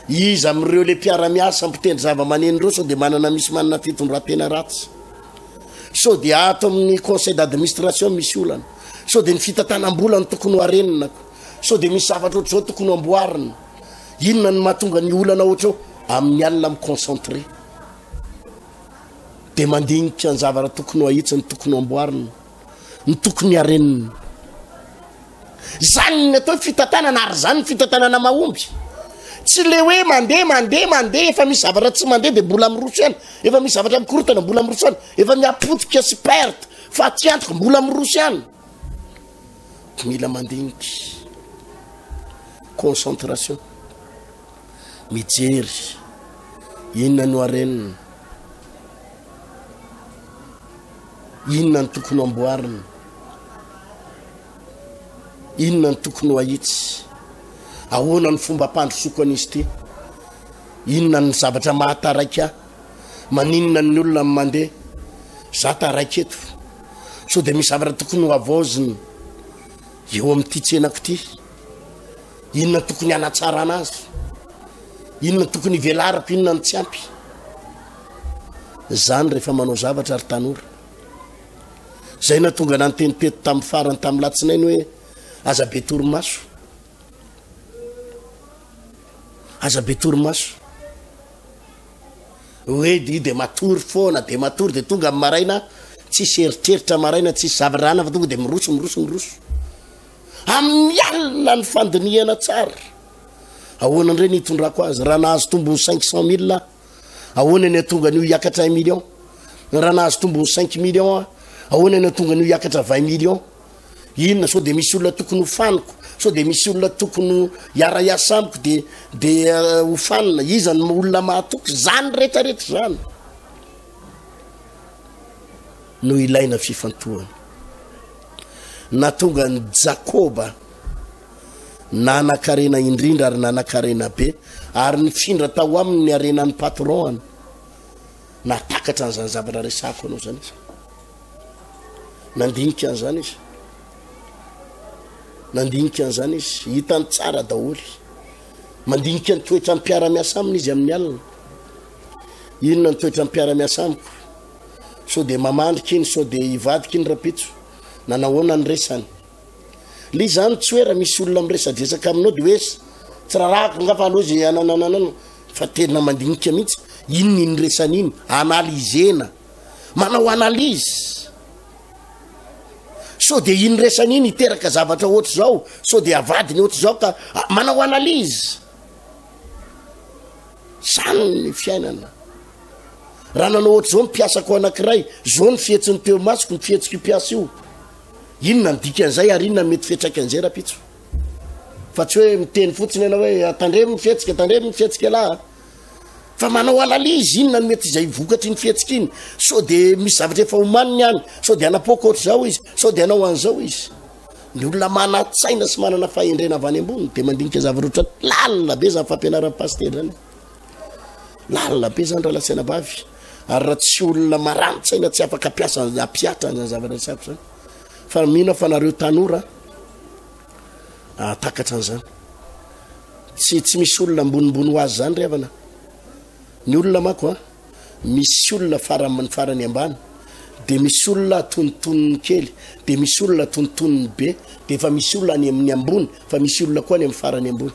Iza amin'ireo le mpiara-miasa mpitendry zava-maneno ireo sao dia manana misy manana fitondran-tena ratsy? Sao dia ato amin'ny conseil d'administration misy olana? Sao dia ny fitantanam-bola no tokony ho arenina ko? Sao dia misy zavatra ohatr'izao tokony ho amboarina? Inona no mahatonga ny olana ohatr'izao? Amin'ny alina mi-concentrer. Dia mandinika ny zavatra tokony ho ahitsy, ny tokony ho amboarina, ny tokony harenina. Zany ny atao hoe fitantanana ary zany ny fitantanana mahomby. Tsy le hoe mandeha mandeha mandeha efa misy zavatra tsy mandeha de mbola miroso ihany, efa misy zavatra mikorotana mbola miroso ihany, efa miapotika sy perte fatiantoka mbola miroso ihany. Mila mandinika, concentration, mijery inona no arenina. Inona no tokony ho amboarina? Inona no tokony ho ahitsy? Ahoana ny fomba ampandrosoako an'izy ity? Inona ny zavatra mahataraiky ahy? Maninona ny olona no mandeha? Za taraiky eto. Sao dia misy zavatra tokony ho havaozina eo amin'ity tsenako ity? Inona no tokony hanatsarana azy? Inona no tokony hivelarako? Inona no tsy ampy? Zany rehefa manao zavatra ry tanora. Zay nahatonga anah niteny teto tamin'ny farany tamin'ny latsinainy hoe aza be torimaso. Aza be torimaso. Hoe dia de matory foana, de matory de tonga amin'ny maraina tsisy eritreritra maraina, tsisy zavatra ana fa tonga de miroso miroso miroso. Amin'ny alina ny fandinihana tsara. Ahoana indray ny hitondrako azy raha nahazo tombony 500 mille aho? Ahoana ny hahatonga an'io hiakatra un million? Raha nahazo tombony cinq millions aho, ahoana ny hahatonga an'io hiakatra vingt millions? Inona, sao dia misy olona tokony ho faniko, sao dia misy olona tokony hiara-hiasa amiko dia dia eh, ho fanina, iza no olona mahatoky? Zany rehetrarehetra zany no ilaina fifantohana. Nahatonga an'i Jakoba Nanan-karena indrindra ary nanan-karena be, ary nifindra tao aminy ny harenan'ny patron-any. Nahatakatra an'izany zavatra resahako anao izany izy. Nandinika an'izany izy. Nandinika an'izany izy. Hitany tsara daholo. Mandinika ny toetran'ny mpiara-miasa aminy izy amin'ny alina. Inona ny toetran'ny mpiara-miasa amiko? Sao dia mamandrika iny, sao dia hivadika iny rapitso. Nanahoana ny resany? Le zany tsy hoe raha misy olona miresadresaka aminao de hoe tsy rarahako nga fa aleo ze ananananana fa tena mandinika mihitsy inona iny resany iny, analysena, manao analyse sao de iny resany iny hiteraka zavatra ohatr'izao, sao de avadiny ohatr'izao ka manao analyse. Zany ny fiainana. Raha nanao ohatr'izao ny mpiasako anankiray, zao ny fihetsiny teo imasoko, ny fihetsik'io mpiasa io. Inona ny dikan'izay ary inona ny mety fiantraikan'izay rahampitso? Fa tsy hoe miteny fotsiny ianao hoe ah, tandremo ny fihetsika, tandremo ny fihetsika ialahy. Fa manao analyse inona ny mety izay vokatry ny fihetsika iny. Sao dia misy zavatra efa omaniny any, sao dia hanapoaka ohatr'izao izy, sao dia hanao an'izao izy. Ny olona manan-tsaina sy manana fahendrena avy any ambony dia mandinika zavatra ohatrany lalina be izany fampianaran'ny pasitera izany. Lalina be izany rahalahy sy anabavy. Ary raha tsy olona marani-tsaina tsy afaka hampiasa hampihatra an'izany zavatra resahako izany. Fa mino aho fa nareo tanora ahatakatra an'izany. Tsy tsy misy olona ambonimbony ho azy izany ry havana. Ny olona manko a misy olona farany farany ambany de misy olona atonontonony kely de misy olona atonontonony be de efa misy olona any amin'ny ambony fa misy olona koa any amin'ny farany ambony.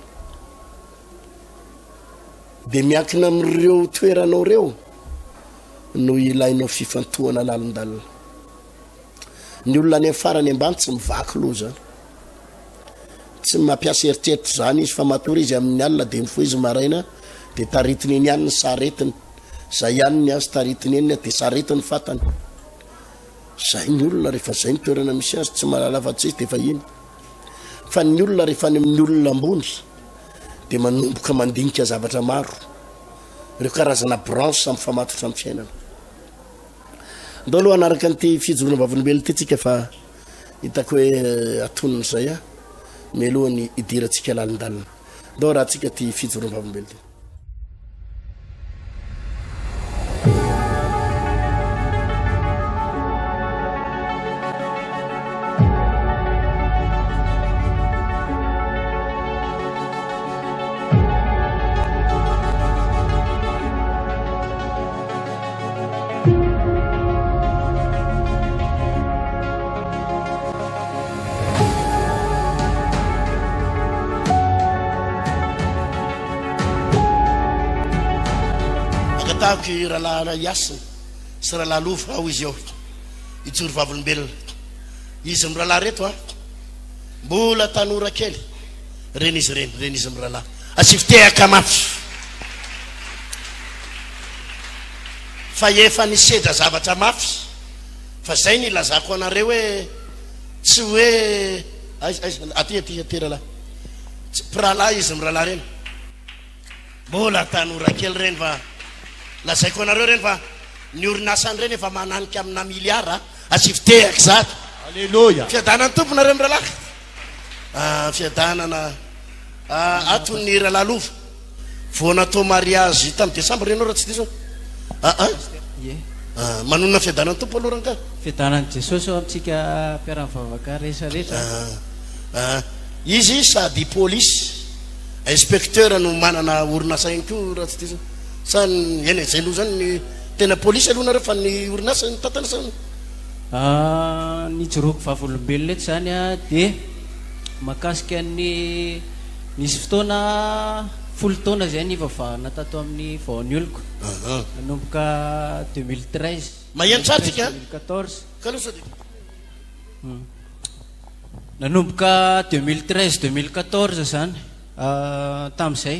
De miankina amin'ireo toeranao ireo no ilainao fifantohana lalindalina. Ny olona any amin'ny farany ambany tsy mivaky loha zany. Tsy mampiasa eritreritra izany izy fa matory izy amin'ny alina dia mifoha izy maraina dia taritiny eny ihany ny saretiny. Zay ihany ny azy taritiny eny dia saretiny fatany. Zay ny olona rehefa zay ny toerana misy azy tsy mahalala afa-tsy izy dia efa iny. Fa ny olona rehefa any amin'ny olona ambony dia manomboka mandinika zavatra maro. Ireo karazana branche mifamatotra amin'ny fiainana. Ndao aloha hanaraka an'ity fijoroana vavolombelona ity tsika fa hitako hoe eh, atonony izay a mialohan'ny hidirantsika lalindalina. Ndao rahantsika ity fijoroana vavolombelona ity. Angatahako i Rahalahy Hasina sy Rahalahy Lova ao izy ao hijoro vavolombelona. Izy mirahalahy reto a, mbola tanora kely. Reny izy ireny, reny izy mirahalahy. Asivo tehaka mafy. Fa efa nisedra zavatra mafy. Fa zay ny ilazako anareo hoe tsy hoe aiza aiza aty aty aty rahalahy. Tsy mpirahalahy izy mirahalahy reny. Mbola tanora kely reny fa lazaiko anareo reny fa ny orinasany reny efa mananika amina miliara. Asivo tehaka izany. Aleloia. Fiadanan'ny Tompo nareo mirahalahy. Ah, fiadanana. Ah, ato ny rahalahy Lova. Vao natao mariage tamin'ny décembre ianao raha tsy diso. Ah ah. Ie. Ah, manonona fiadanan'ny Tompo aloha rangahy. Fiadanan'i Jesosy eo amintsika mpiara-mivavaka rehetra rehetra. Ah, ah. Izy sady polisy, inspecteur no manana orinasa ihany koa raha tsy diso. Sa eny e, zay aloha zany ny tena polisy aloha nareo fa ny orinasa ny tantana sa. Ny ijoroako vavolombelona eto izany dia mahakasika ny nisy fotoana folo taona izay nivavahana tato amin'ny Vaonioloko nanomboka 2013 Maheno tsara tsika 2014 Ka aloha sao dia. Nanomboka 2013 2014 izany tamin'izay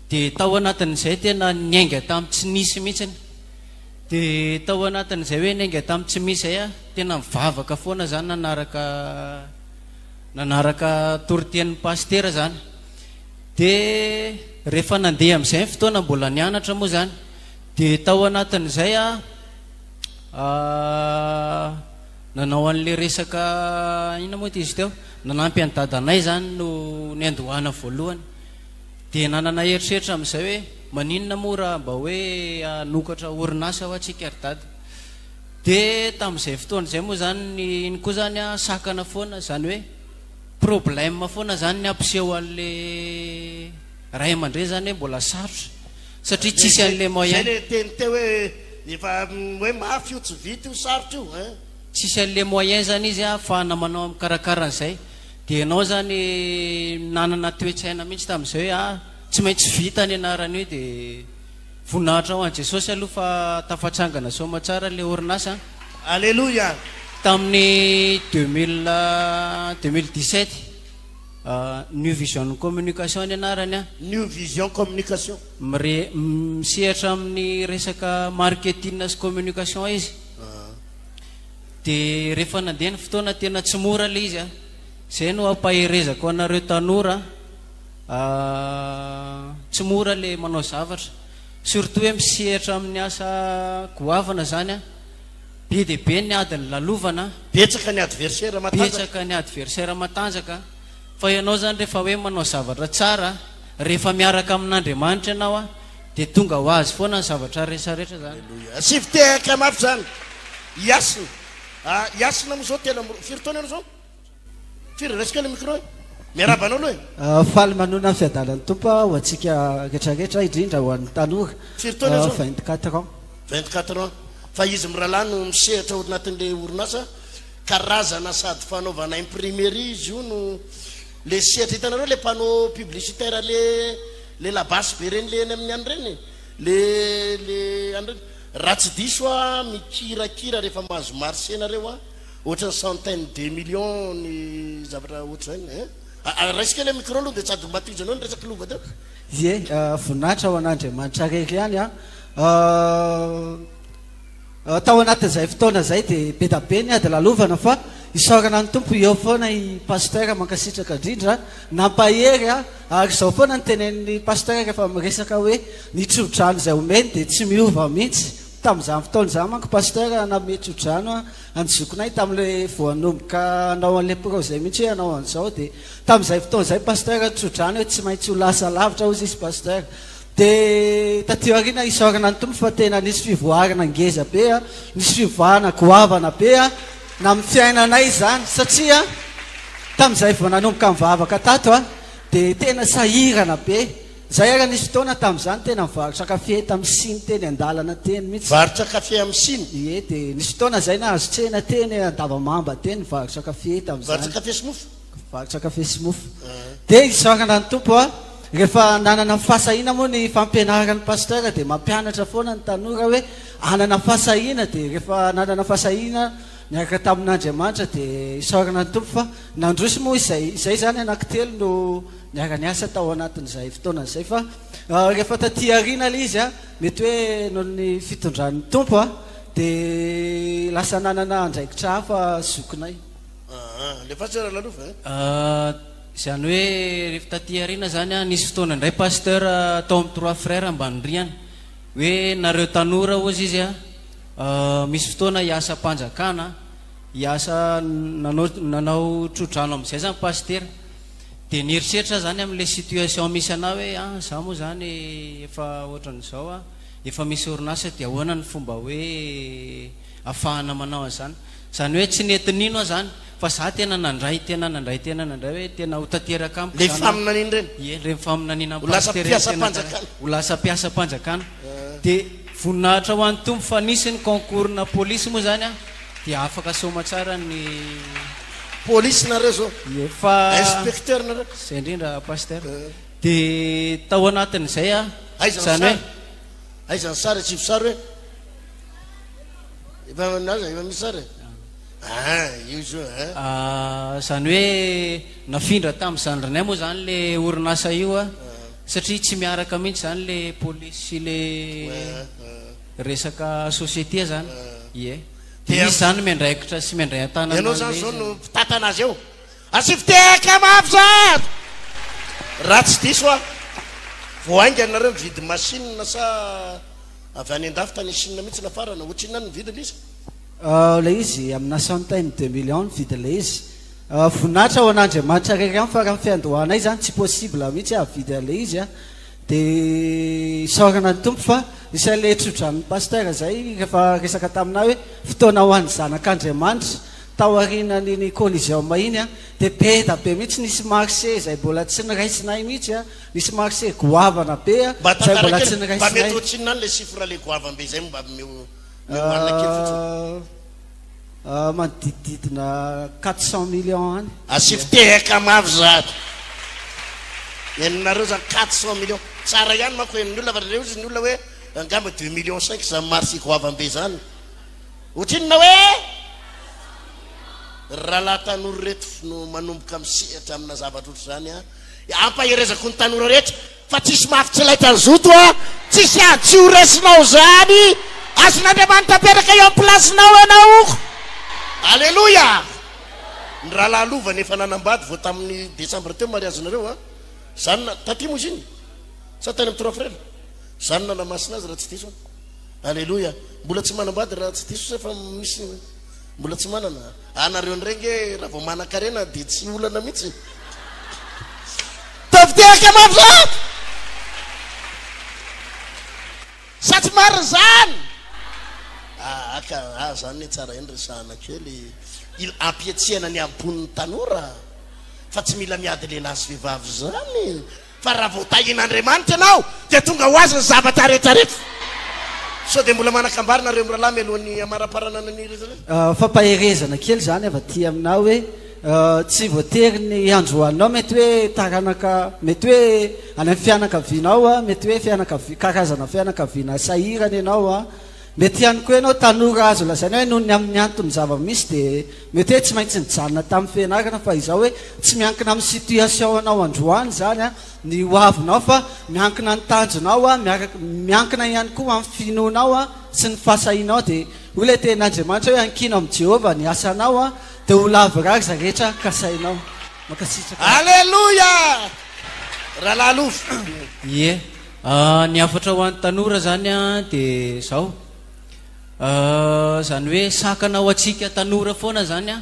dia tao anatin'izay tena niainga tamin'ny tsy nisy mihitsiny. Dia tao anatin'izay hoe niainga tamin'ny tsy misy izay aho, tena nivavaka foana izany nanaraka nanaraka toritenin'ny pasitera izany. Dia rehefa nandeha amin'izay ny fotoana, mbola nianatra moa izany, dia tao anatin'izay aho nanao an'ilay resaka inona moa ity izy teo, nanampy an'i dadanay izany no niandohana voalohany. Dia nanana eritreritra amin'izay hoe maninona moa raha mba hoe hanokatra orinasa hoa tsika ry dada. Dia tamin'izay fotoana izay moa izany ny iny koa izany an sakana foana, izany hoe problème foana izany ny hampiseho an'le ray aman-dreny izany hoe mbola sarotra satria tsisy an'le moyen. Izay le teny teo hoe efa hoe mafy io, tsy vita io, sarotra io hein. Tsisy an'le moyen izany izy ahafahana manao mikarakara an'izay. Dia ianao izany nanana toe-tsaina mihitsy tamin'izay hoe ah, tsy maintsy vita ny anarana io dia voninahitra ho an'i Jesosy aloha fa tafatsangana soamatsara ilay orinasa an. Aleloia! Tamin'ny 2017, New Vision Communication ny anarany an. New Vision Communication. Mire, misehatra amin'ny resaka marketing sy communication izy. Dia rehefa nandeha ny fotoana tena tsy mora ilay izy a! Izay no ampaherezako anareo tanora a! Tsy mora ilay manao zavatra. Surtout hoe misehatra amin'ny asa goavana izany a! Be dia be ny ady nilalovana. Betsaka ny adversaire matanjaka. Betsaka ny adversaire matanjaka. Fa ianao izany rehefa hoe manao zavatra tsara, rehefa miaraka amin'Andriamanitra ianao a, dia tonga ho azy foana ny zavatra rehetra rehetra izany. Aleloia. Asivo tehaka mafy izany. I Hasina. Ah, i Hasina moa izao firy taona ianao izao? Firy? Raiso kely ny micro e. Miarahaba anao aloha e. Ah, faly manona ny fiadanan'ny Tompo ho antsika rehetra rehetra, indrindra ho an'ny tanora. Firy taona ianao izao? 24 ans. 24 ans. Fa izy mirahalahy no misehatra ao anatin'ilay orinasa, karazana sady fanaovana imprimerie izy io no le sehatra hitanareo le panneau publicitaire le le labasy be ireny le eny amin'ny any ireny le le any ireny. Raha tsy diso aho mikirakira rehefa mahazo marché nareo an, ohatran'ny centaine de millions ny zavatra ohatr'izany hein. Raiso kely micro aloha dia sady mba tohizanao ny resak'i Lova teo. Ie, voninahitra ho an'Andriamanitra rery ihany an. Tao anatin'izay fotoana izay dia be da be ny ady lalovana fa isaorana ny Tompo eo foana i Pasteur mankasitraka indrindra nampahery ahy ary izao foana no tenenin'i Pasteur rehefa miresaka hoe ny tsodrano izay omeny dia tsy miova mihitsy tamin'izany fotoana izany manko Pasteur nanome tsodrano an'i zokinay tamin'ilay vao hanomboka hanao an'ilay projet mihitsy hoe hanao an'izao dia tamin'izay fotoana izay Pasteur tsodrano hoe tsy maintsy ho lasa lavitra hozy izy Pasteur Dia taty aoriana isaorana ny Tompo fa tena nisy fivoarana ngeza be a, nisy fiovana goavana be a, na amin'ny fiainanay izany satria tamin'izay vao nanomboka nivavaka tato a, dia tena sahirana be. Izay ary nisy fotoana tamin'izany tena nivarotra kafe tamin'ny siny teny an-dalana teny mihitsy. Nivarotra kafe amin'ny siny? Ie, dia nisy fotoana izay nahazo tsena teny Andavamamba teny nivarotra kafe tamin'izany. Nivarotra kafe sy mofo? Mpivarotra kafe sy mofo. Dia isaorana ny Tompo a! Rehefa nanana fahasahiana moa ny fampianaran'ny Pasteur dia mampianatra foana ny tanora hoe hanana fahasahiana dia rehefa nanana fahasahiana niaraka tamin'Andriamanitra dia isaorana ny Tompo fa nandroso moa izay izay izany anankitelo no niara-niasa tao anatin'izay fotoana izay fa rehefa taty aoriana ilay izy a mety hoe noho ny fitondran'ny Tompo a dia lasa nanana andraikitra hafa zokinay. Aa, alefaso ry Ralalova eh. Izany hoe rehefa taty aoriana izany an, nisy fotoana indray Pasteur tao amin'ny Trois Frères Ambanindriana, hoe nareo tanora hozy izy an, misy fotoana hiasam-panjakana, Hiasa nanao nanao tso-drano amin'izay zany pasitera. Dia nieritreritra aho zany amin'ilay situation misy anah hoe ah za moa zany efa ohatran'izao ah, efa misy orinasa dia ahoana ny fomba hoe afahana manao an'izany. Zany hoe tsy nety nino aho zany fa za tena nandray tena nandray tena nandray hoe tena ho tanteraka amiko Ilay zany. faminaniana ireny? Ie, ireny faminaniana Ho lasa pasitera ireny tena mpiasam-panjakana. Ho lasa mpiasam-panjakana. Dia voninahitra ho an'ny Tompo fa nisy ny concours-na polisy moa zany an. Dia afaka soamatsara ny. Police nareo zao. Ie fa. Inspecteur nareo. Zay indrindra Pasteur. Dia tao anatin'izay a. Aiza ny Zany hoe. sary? Aiza ny sary? Asivo sary hoe. Efa aiza efa misy sary e? Ah, io zao eh. Ah, zany hoe nafindra tamin'ny zandrinay moa zany le orinasa io a. Satria tsy miaraka mihitsy zany le police sy le. Resaka société zany. Ie. Dia izy zany miandraikitra sy miandray an-tanana Ianao zany an'ilay zao izy. no mpitantana azy eo. Asio fitehaka mafy zany! Raha tsy diso aho, vao haingana nareo nividy machine sa avy any an-dafy tany Chine mihitsy nafarana, ohatrinona ny vidiny izy? Ilay izy amina centaine de millions ny vidin'ilay izy. Voninahitra ho an'Andriamanitra irery ihany fa raha ny fiandohanay izany tsy possible mihitsy hahavidy an'ilay izy an. Dia isaorana ny Tompo fa isan'ilay tso-dranon'ny Pasteur izay rehefa resaka taminà hoe fotoana ho an'ny zanak'Andriamanitra taorianan'iny collision iny an, dia be da be mihitsy nisy marché izay mbola tsy niraisinay mihitsy an, nisy marché goavana be an, Mba izay tantara mbola tsy kely, mba niraisinay. mety ohatrinona any ilay chiffre ilay goavam-be izay mba omeo omeo hanina kely fotsiny. Manodidididina 400 millions any. Asio fitehaka mafy zany. Henonareo zany 400 millions. Tsara ihany manko henon'ny olona fa reo izy ny olona hoe angamba deux millions cinq zany marché goavam-be zany. Ohatrinona hoe? Rahalahy tanora reto no manomboka misehatra amina zavatra ohatr'izany an. Ampaherezako ny tanora rehetra fa tsisy mafy tsy laitra ny zoto a! Tsisy ady tsy ho resinao zany! Azon'Andriamanitra apetraka eo am place-nao ianao! Aleloia! Ny rahalahy Lovany efa nanambady vao tamin'ny décembre teo mariazinareo a! Zany na, taty moa izy iny? Sa tany amin'ny Trois Frères? Zany nanamasina azy raha tsy diso aho. Aleloia! Mbola tsy manambady raha tsy diso sa efa misy mbola tsy manana? Anareo indray nge raha vao manankarena dia tsy olana mihitsy. Ataovy tehaka mafy zany! Sa tsy marina zany? Ah, ka, ah, zany ne tsara ihany resahana kely. Il ampihetsehana ny ambon'ny tanora fa tsy mila miady lehilahy sy vehivavy zany. Fa raha vao tahian'Andriamanitra ianao dia tonga ho azy ny zavatra rehetra rehetra. Sao dia mbola manan-kambara nareo mirahalahy mialohan'ny hamaraparanana ny resaka? Fampaherezana kely izany avy aty aminà hoe tsy voatery ny androanao mety hoe taranaka mety hoe any amin'ny fianakavianao mety hoe fianakavi- karazana fianakaviana sahirana ianao Mety ihany koa ianao tanora azo lazaina hoe noho ny amin'ny antony zava-misy dia mety hoe tsy maintsy nijanona tamin'ny fianarana fa izao hoe tsy miankina amin'ny situation anao androany izany ny ho avinao fa miankina ny tanjonao miaraka miankina ihany koa amin'ny finoanao sy ny fahasahianao dia hoy ilay tenin'Andriamanitra hoe ankino amin'i Jehovah ny asanao dia ho lavorary izay rehetra kasainao. Mankasitraka. Aleloia! Rahalahy Lova. Ie. Ny hafatra ho an'ny tanora zany dia zao, zany hoe sakana ho antsika tanora foana zany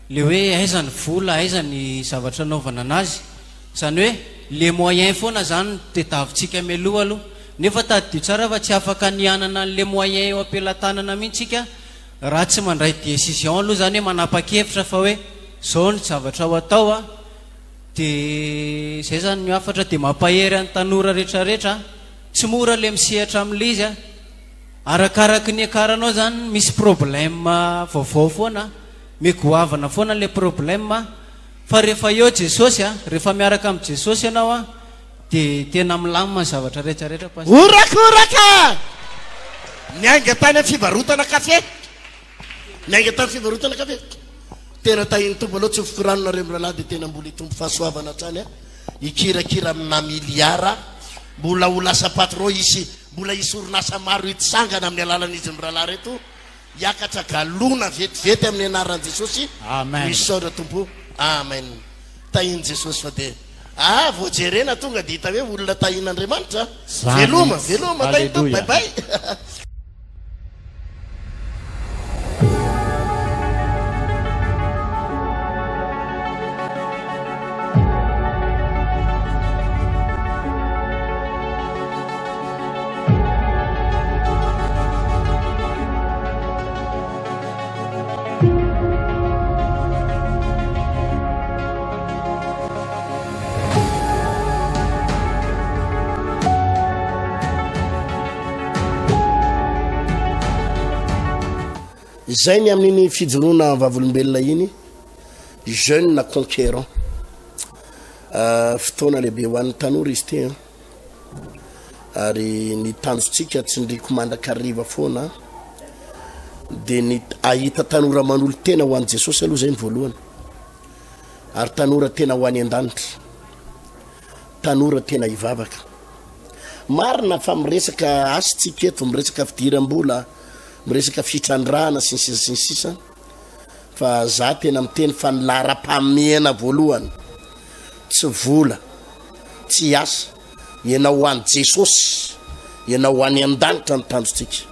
le hoe aiza ny vola, aiza ny zavatra anaovana anazy, zany hoe le moyen foana zany no tediavintsika mialoha aloha, nefa tadidio tsara fa tsy afaka ny hanana an'le moyen eo am-pelatanana mihitsy tsika raha tsy mandray décision aloha zany hoe manapa-kevitra fa hoe zao ny zavatra ho atao a, Dia izay izany ny hafatra dia mampahery an'ny tanora rehetra rehetra a! Tsy mora le misehatra amin'ilay izy a! Arakaraky ny hiakaranao izany misy problème vaovao foana, migoavana foana ilay problème fa rehefa eo Jesosy a, rehefa miaraka amin'i Jesosy ianao a, dia tena milamina ny zavatra rehetra rehetra Pasteur. Horakoraka! Niainga tany amin'ny fivarotana kafe. Niainga tamin'ny fivarotana kafe. Tena tahin'ny Tompo aloha tsy ho fikorano nareo mirahalahy dia tena mbola hitombo fahasoavana hatrany a. Hikirakira amina miliara. Mbola ho lasa patron hisy mbola hisy orinasa maro hitsangana amin'ny alalan'izy mirahalahy reto. Hiakatra galona vetivety amin'ny anaran'i Jesosy. Amen. Misaotra Tompo. Amen. Tahin'i Jesosy fa dia ah vao jerena tonga dia hita hoe olona tahin'Andriamanitra. Zany Veloma, mihitsy. veloma tahin'ny Tompo. Bye Alléluia. bye. Izay ny amin'iny fijoroana vavolombelona iny, jeune conquérant. Fotoana lehibe ho an'ny tanora izy ity an. Ary ny tanjontsika tsindriko mandrakariva foana dia ny ahita tanora manolo-tena ho an'i Jesosy aloha izay ny voalohany. Ary tanora tena ho any an-danitra. Tanora tena hivavaka. Marina fa miresaka asa tsika eto, miresaka fidiram-bola, miresaka fitrandrahana sy ny sisa sy ny sisa fa za tena miteny fa ny laharam-pahamehana voalohany tsy vola, tsy asa, ianao ho an'i Jesosy, ianao ho any an-danitra ny tanjontsika.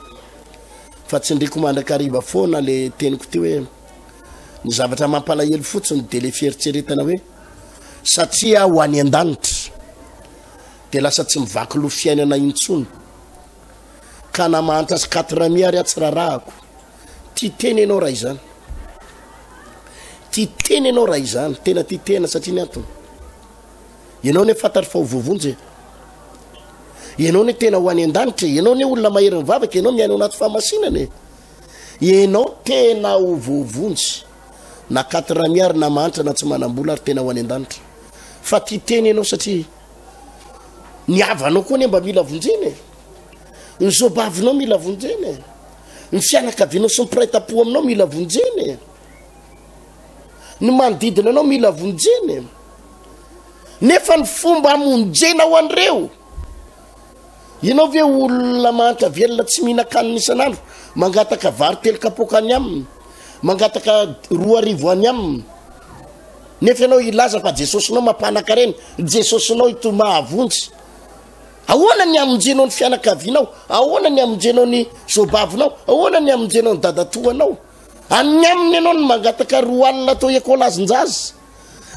Fa tsindriko mandrakariva foana le teniko ty hoe ny zavatra mampalahelo fotsiny de le fieritreretana hoe satria ho any an-danitra de lasa tsy mivaky loha fiainana intsony. Ka na mahantra sy quatre mi ary aho tsy rarahako. Tia tena ianao raha izany. Tia tena ianao raha izany, tena tia tena satria ny antony. Ianao ne fantatro fa ho voavonjy e. Ianao ne tena ho any an-danitra e. Ianao ne olona mahery mivavaka, ianao miaina ao anaty fahamasinana e. Ianao tena ho voavonjy. Na quatre mi ary na mahantra na tsy manam-bola ary tena ho any an-danitra. Fa tia tena ianao satria Ny havanao koa anie mba mila vonjena e. Ny zobavinao mila vonjena e. Ny fianakavianao sy ny mpiray tampo aminao mila vonjena e. Ny manodidina anao mila vonjena e. Nefa ny fomba hamonjena ho an'ireo. Ianao ve olona mahantra velona tsy mihinan-kanina isan'andro, mangataka vary telo kapoaka any aminy, mangataka 2000 any aminy. Nefa ianao hilaza fa Jesosinao mampanakarena, Jesosinao ito mahavonjy. Ahoana ny hamonjenao ny fianakavianao? Ahoana ny hamonjenao ny zobavinao? Ahoana ny hamonjenao ny dadatoanao? Any aminy ianao no mangataka 20 atao ekolazin-jaza.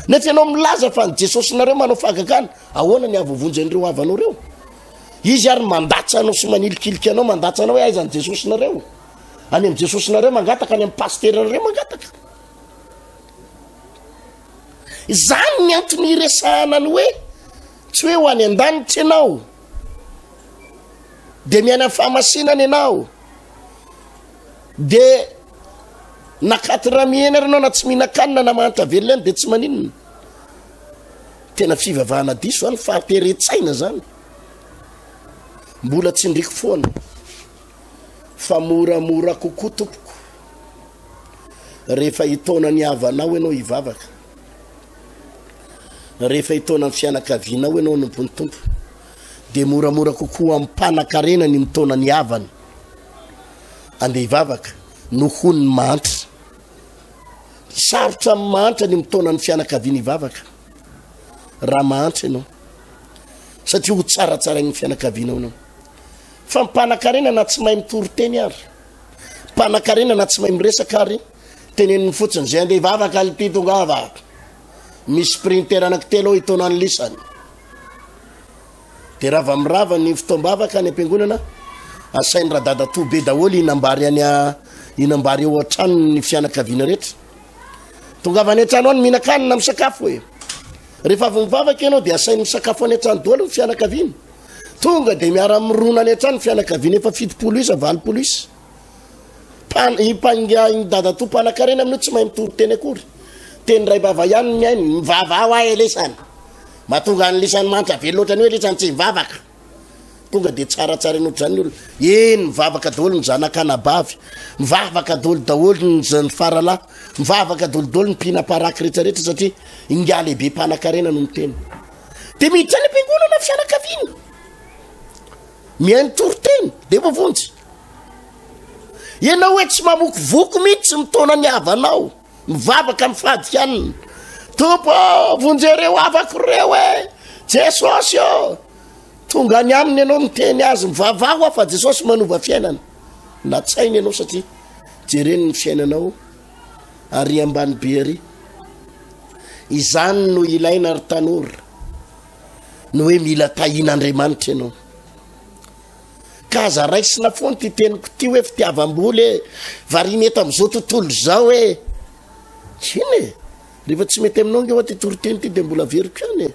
Nefa ianao milaza fa ny Jesosinareo manao fahagagana. Ahoana ny hahavoavonjy an'ireo havanao ireo? Izy ary mandatsa anao sy manilikilika anao, mandatsa anao hoe aiza ny Jesosinareo? Any amin'ny Jesosinareo mangataka, any amin'ny pasiteranareo mangataka. Izany ny antony iresahana ny hoe tsy hoe ho any an-danitra ianao dia miaina ny fahamasinana ianao dia na quatre mihena ary ianao na tsy mihinan-kanina na mahantra velona ihany dia tsy maninona. Tena fivavahana diso zany, fahateren-tsaina zany. Mbola tsindriko foana fa moramora kokoa tompoko rehefa hitaona ny havanao ianao hivavaka, rehefa hitaona ny fianakavianao ianao hanompo ny Tompo, dia moramora kokoa amin'ny mpanan-karena ny mitaona ny havany andeha hivavaka noho ny mahantra. Sarotra amin'ny mahantra ny mitaona ny fianakaviany hivavaka raha mahantra ianao, satria ho tsaratsarain'ny fianakavianao ianao. Fa mpanan-karena na tsy mahay mitory teny ary, mpanan-karena na tsy mahay miresaka ary, teneniny fotsiny zay andeha hivavaka lty tongava. Misy sprinter anankitelo ao hitaona ny lisany. Dia raha vao mirava ny fotoam-bavaka any am-piangonana, asain'i radadatoa be daholo hinam-bary any hinam-bary eo an-tranony ny fianakaviana rehetra. Tongava any an-trano any mihinan-kanina misakafo e. Rehefa avy mivavaka ianao dia asainy misakafo any an-trano daholo ny fianakaviana. Tonga dia miara-mirona any an-trano ny fianakaviana efa 70 isa, 80 isa. Pan, i mpangia, i dadatoa mpanakarena amin'io tsy mahay mitory teny akory. Teny ray vava ihany ny hainy, mivavaha hoa elesany. Mahatonga an'i lisany mantra velona ohatran'ny hoe lisany tsy mivavaka. Tonga dia tsaratsaraina ohatr'izany ny olona. Eny, mivavaka daholo ny zanak'anabavy, mivavaka daholo daholo ny ny faralahy, mivavaka daholo daholo ny mpinam-paraky rehetrarehetra satria ingahy lehibe mpanakarena no miteny. Dia miditra any am-piangonana ny fianakaviana. Mihaino toriteny, dia voavonjy. Ianao hoe tsy mamokovoko mihitsy mitaona ny havanao. Mivavaka mifady hanina. Tompo ô, vonjeo ireo havako ireo e. Jesosy ô. Tonga any aminy ianao miteny azy, mivavaha hoa fa Jesosy manova fiainana. Latsaina ianao satria jereny ny fiainanao ary ambany be ary. Izany no ilaina ry tanora. Ny hoe mila tahian'Andriamanitra ianao. Ka aza raisina foana ity teniko ity hoe fitiavam-bola e, variana eto amin'izao tontolo izao e. Inona e? Rehefa tsy mety aminao ange hoa ity toriteny ity dia mbola averiko ihany e.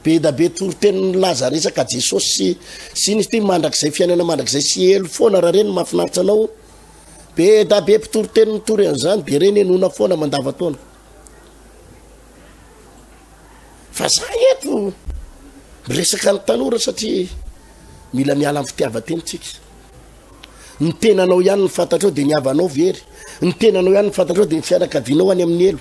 Be da be toriteny milaza resaka Jesosy sy sy iny izy ity mandrakizay fiainana mandrakizay sy helo foana raha ireny mahafinaritra anao. Be da be mpitory teny mitory an'izany de ireny henoina foana mandava-taona. Fa za eto miresaka ny tanora satria mila miala amin'ny fitiavan-tena tsika. Ny tenanao ihany ny fantatrao de ny havanao very. Ny tenanao ihany ny fantatrao de ny fianakavianao any amin'ny helo.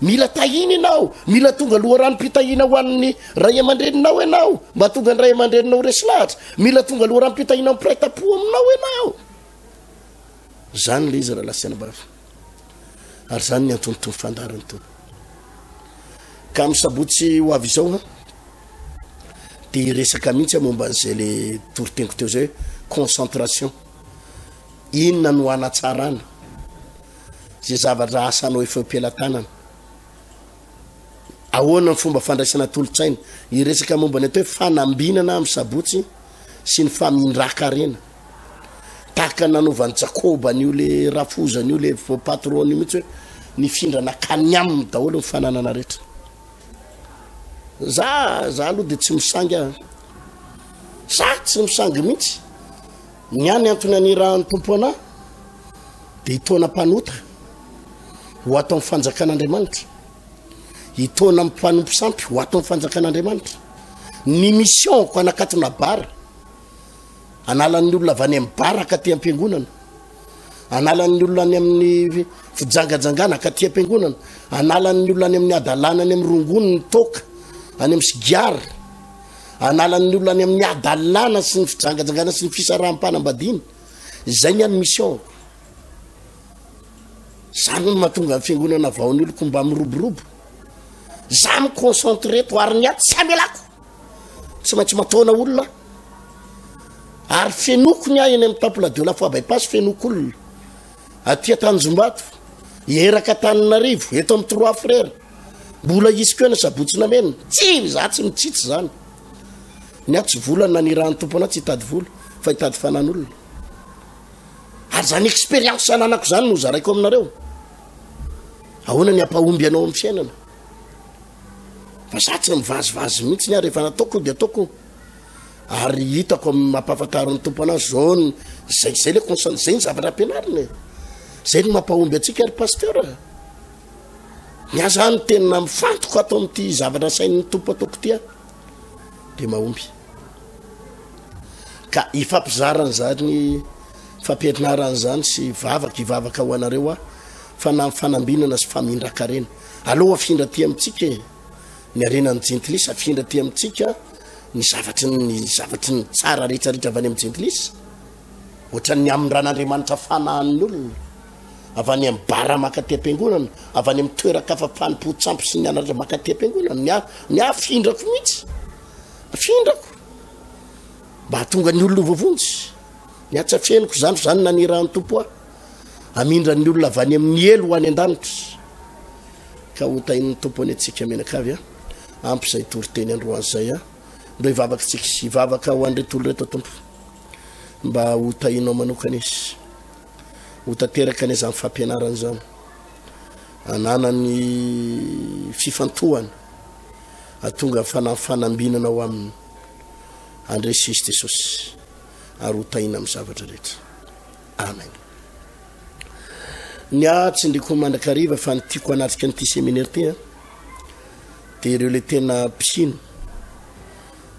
Mila tahina ianao, mila tonga loharanom-pitahiana ho an'ny ray aman-dreninao ianao, mba tonga ny ray aman-dreninao resy lahatra. Mila tonga loharanom-pitahiana mpiray tampo aminao ianao. Zany le izy rahalahy sy anabavy. Ary zany ny anton'itony fandaharana itony. Ka amin'ny sabotsy ho avy izao han, dia hiresaka mihitsy aho momba an'izay le toriteniko teo izay hoe concentration. Inona no hanatsarana Izay zavatra asanao efa eo am-pelatanana. Ahoana ny fomba fandraisana tolo-tsaina? Hiresaka momba ny atao hoe fanambinana amin'ny sabotsy sy ny famindran-karena. Tahaka ny nanaovan'i Jakoba an'io le rafozany io le patron io mihitsy hoe nifindra nankany aminy daholo ny fananana rehetra. Za za aloha dia tsy misangy aho. Za tsy misangy mihitsy. Ny ahy ny antony anirahan'ny Tompo anah dia hitaona mpanota ho ato amin'ny fanjakan'Andriamanitra, hitaona mpanompo sampy ho ato amin'ny fanjakan'Andriamanitra. Ny mission-ko hanakatona bar, analan'ny olona avy any amin'ny bar akaty am-piangonana, analan'ny olona any amin'ny fijangajangana akaty am-piangonana, analan'ny olona any amin'ny hadalana any amin'ny rongony, ny toaka, any amin'ny sigara, Analan'ny olona any amin'ny hadalana sy ny fijangajangana sy ny fisaraham-panambadiana. Izay ny an'ny mission. Zany no mahatonga ny fiangonana vaon'ny oloko mba miroborobo. Za mi-concentré eto ary ny ahy tsy amelako. Tsy maintsy mataona olona. Ary fenoko ny ahy eny amin'ny temple de la foi bypass fenoko olona. Aty Tanjombato, eraka Antananarivo, eto amin'ny Trois Frères. Mbola hisy koa eny Sabotsy Namena. Tsy, za tsy mitsitsy zany. Ny ahy tsy vola nanirahan'ny Tompo anah tsy hitady vola fa hitady fanan'olona. Ary zany expérience ananako zany no zaraiko aminareo. Ahoana ny hampahomby anao amin'ny fiainana? Fa za tsy mivazivazy mihitsy ny ahy rehefa nataoko dia ataoko. Ary hitako amin'ny mampahafantarin'ny Tompo anah zao ny zay zay le conscience zay ny zavatra ampianarina e. Zay no mampahomby antsika ry pasteur. Ny ahy zany tena mifantoka ato amin'ity zavatra asain'ny Tompo ataoko ity aho dia mahomby. Ka hifampizara an'izany fampianarana izany sy vavaka hivavaka ho anareo aho fa na fanambinana sy famindran-karena. Aleo afindra aty amintsika e. Ny harenan'ny jentilisa afindra aty amintsika ny zavatry ny zavatry ny tsara rehetrarehetra avy any amin'ny jentilisa. Ohatran'ny hamindran'Andriamanitra fanahin'ny olona. avy any amin'ny bar maka aty am-piangonana, avy any amin'ny toeran-kafa fanompoan-tsampy sy ny anaratra maka aty am-piangonana. Ny ahy, ny ahy afindrako mihitsy. Afindrako. Mba hahatonga ny olona ho voavonjy. Ny ahy tsy afeniko izany fa izany nanirahan'ny Tompo ahy. Hamindra ny olona avy any amin'ny helo ho any an-danitra. Ka ho tahin'ny Tompo anie tsika mianakavy a. Ampy izay toriteny androany izay a. Ndao hivavaka tsika. Hivavaka ho an'ireto olona ireto Tompo. Mba ho tahinao manokana izy. Ho tanteraka anie izany fampianarana izany. Ananany fifantohana atonga ny fanambinana ao aminy. Handresy izy Jesosy ary ho tahina amin'ny zavatra rehetra. Amen. Ny ahy tsindriko mandrakariva fa ny tiako hanatrika an'ity séminaire ity dia ireo le tena mpino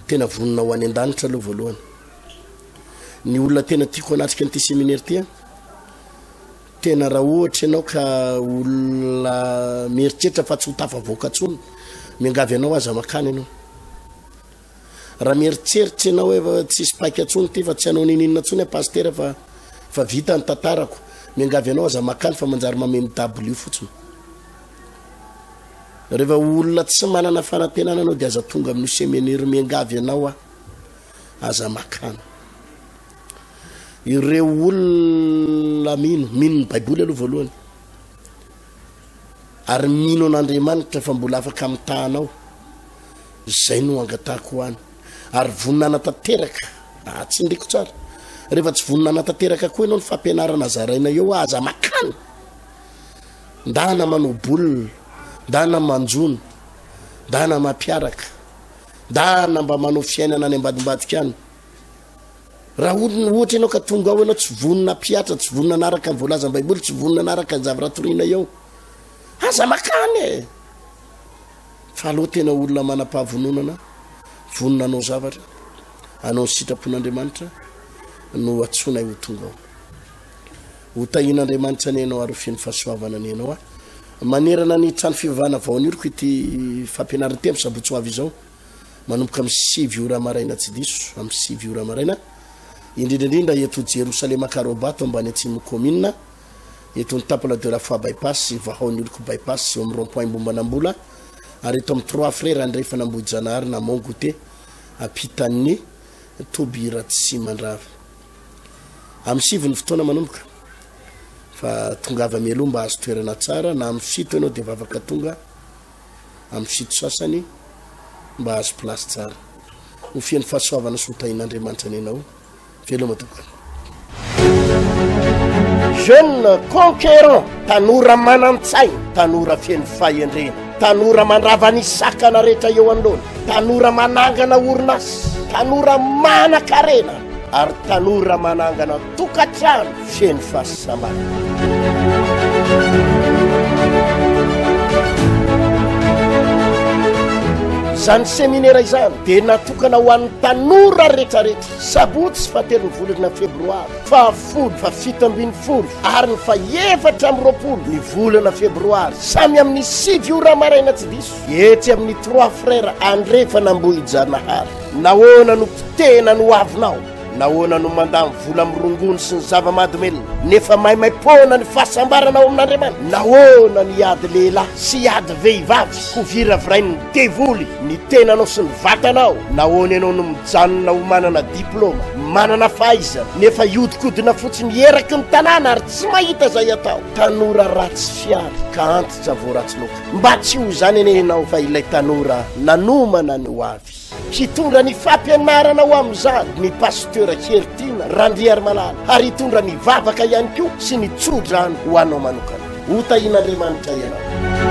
tena vonona ho any an-danitra aloha voalohany. Ny olona tena tiako hanatrika an'ity séminaire ity an, tena raha ohatra ianao ka olona mieritreritra fa tsy ho tafavoaka intsony, miangavy anao aza makany ianao. Raha mieritreritra ianao hoe tsisy paika intsony ity fa tsy hanao niniana intsony aho pasitera fa fa vita ny tantarako, miangavy anao aza makany fa manjary mameno W fotsiny. Rehefa olona tsy manana fanantenana ianao dia aza tonga amin'io séminaire miangavy anao aho. Aza makana. Ireo olona mino, mino ny Baiboly aloha voalohany. Ary mino an'Andriamanitra fa mbola afaka mitaha anao. Izay no angatahako ho any. Ary vonona hanatanteraka. Ah, tsindriko tsara. Rehefa tsy vonona hanatanteraka koa ianao ny fampianarana zaraina eo, aza makana. Ndana manao boule, ndana manjono, ndana mampiaraka. Ndana mba manao fiainana any ambadimbadika any. Raha olona ohatra ianao ka tonga ao ianao tsy vonona hampiatra, tsy vonona hanaraka ny voalazan'ny Baiboly, tsy vonona hanaraka ny zavatra toriana eo, aza makany e! Fa aleo tena olona manam-pahavononana, vonona hanao zavatra, hanao ny sitrapon'Andriamanitra no antsoinay ho tonga ao. Ho tahian'Andriamanitra anie ianao ary ho feno fahasoavana anie ianao. Manerana ny trano fivavahana vao nioriko ity fampianarana ity amin'ny sabotsy ho avy izao. Manomboka amin'ny 9 ora maraina tsy diso, amin'ny 9 ora maraina, indrindra indrindra eto Jerosalema Karobato ambany atsimo commune, eto ny Temple de la Foi Bypass, Vahao ny Oloko Bypass, eo amin'ny rond point Mbombanambola, ary eto amin'ny Trois Frères andrefana Ambohijanahary na Mont Goûter, ampitan'ny Toby Ratsimandrava. Amin'ny 9 ny fotoana manomboka, fa tongava mialoha mba hahazo toerana tsara, na amin'ny 7 ianao dia vavaka tonga. amin'ny 7 sasany mba hahazo place tsara. Ho feno fahasoavana sy ho tahin'Andriamanitra anie ianao. Veloma tompoko. Jeune conquérant, tanora manan-tsaina, tanora feno fahendrena, tanora mandrava ny sakana rehetra eo anoloana, tanora manangana orinasa, tanora manan-karena ary tanora manangana tokantrano feno fahasambarana. Izany seminera izany dia natokana ho an'ny tanora rehetrarehetra. Sabotsy fahatelon'ny volana febroary, fahafolo, fahafito ambin'ny folo ary ny faha-24 ny volana febroary, samy amin'ny 9 ora maraina tsy diso, etsy amin'ny Trois Frères Andrefana Ambohijanahary. Nahoana no potehina ny hoavinao? Nahoana no mandany vola amin'ny rongony sy ny zava-mahadomelina, nefa maimaim-poana ny fahasambarana ao amin'Andriamanitra? Nahoana no hiady lehilahy sy hiady vehivavy, ho viravirain'ny devoly ny tenanao sy ny vatanao? Nahoana ianao no mijanona ho manana diplaoma, manana fahaizana, nefa hiodikodina fotsiny eraky ny tanàna ary tsy mahita izay atao? Tanora ratsy fihary ka antitra vao ratsy loaka. Mba tsy ho izany anie ianao fa ilay tanora nanomana ny ho avy. Hitondra ny fampianarana ho amin'izany ny Pasteur Heritiana Randriarimalala ary hitondra ny vavaka ihany koa sy ny tso-drano ho anao manokana. Ho tahian'Andriamanitra ianao.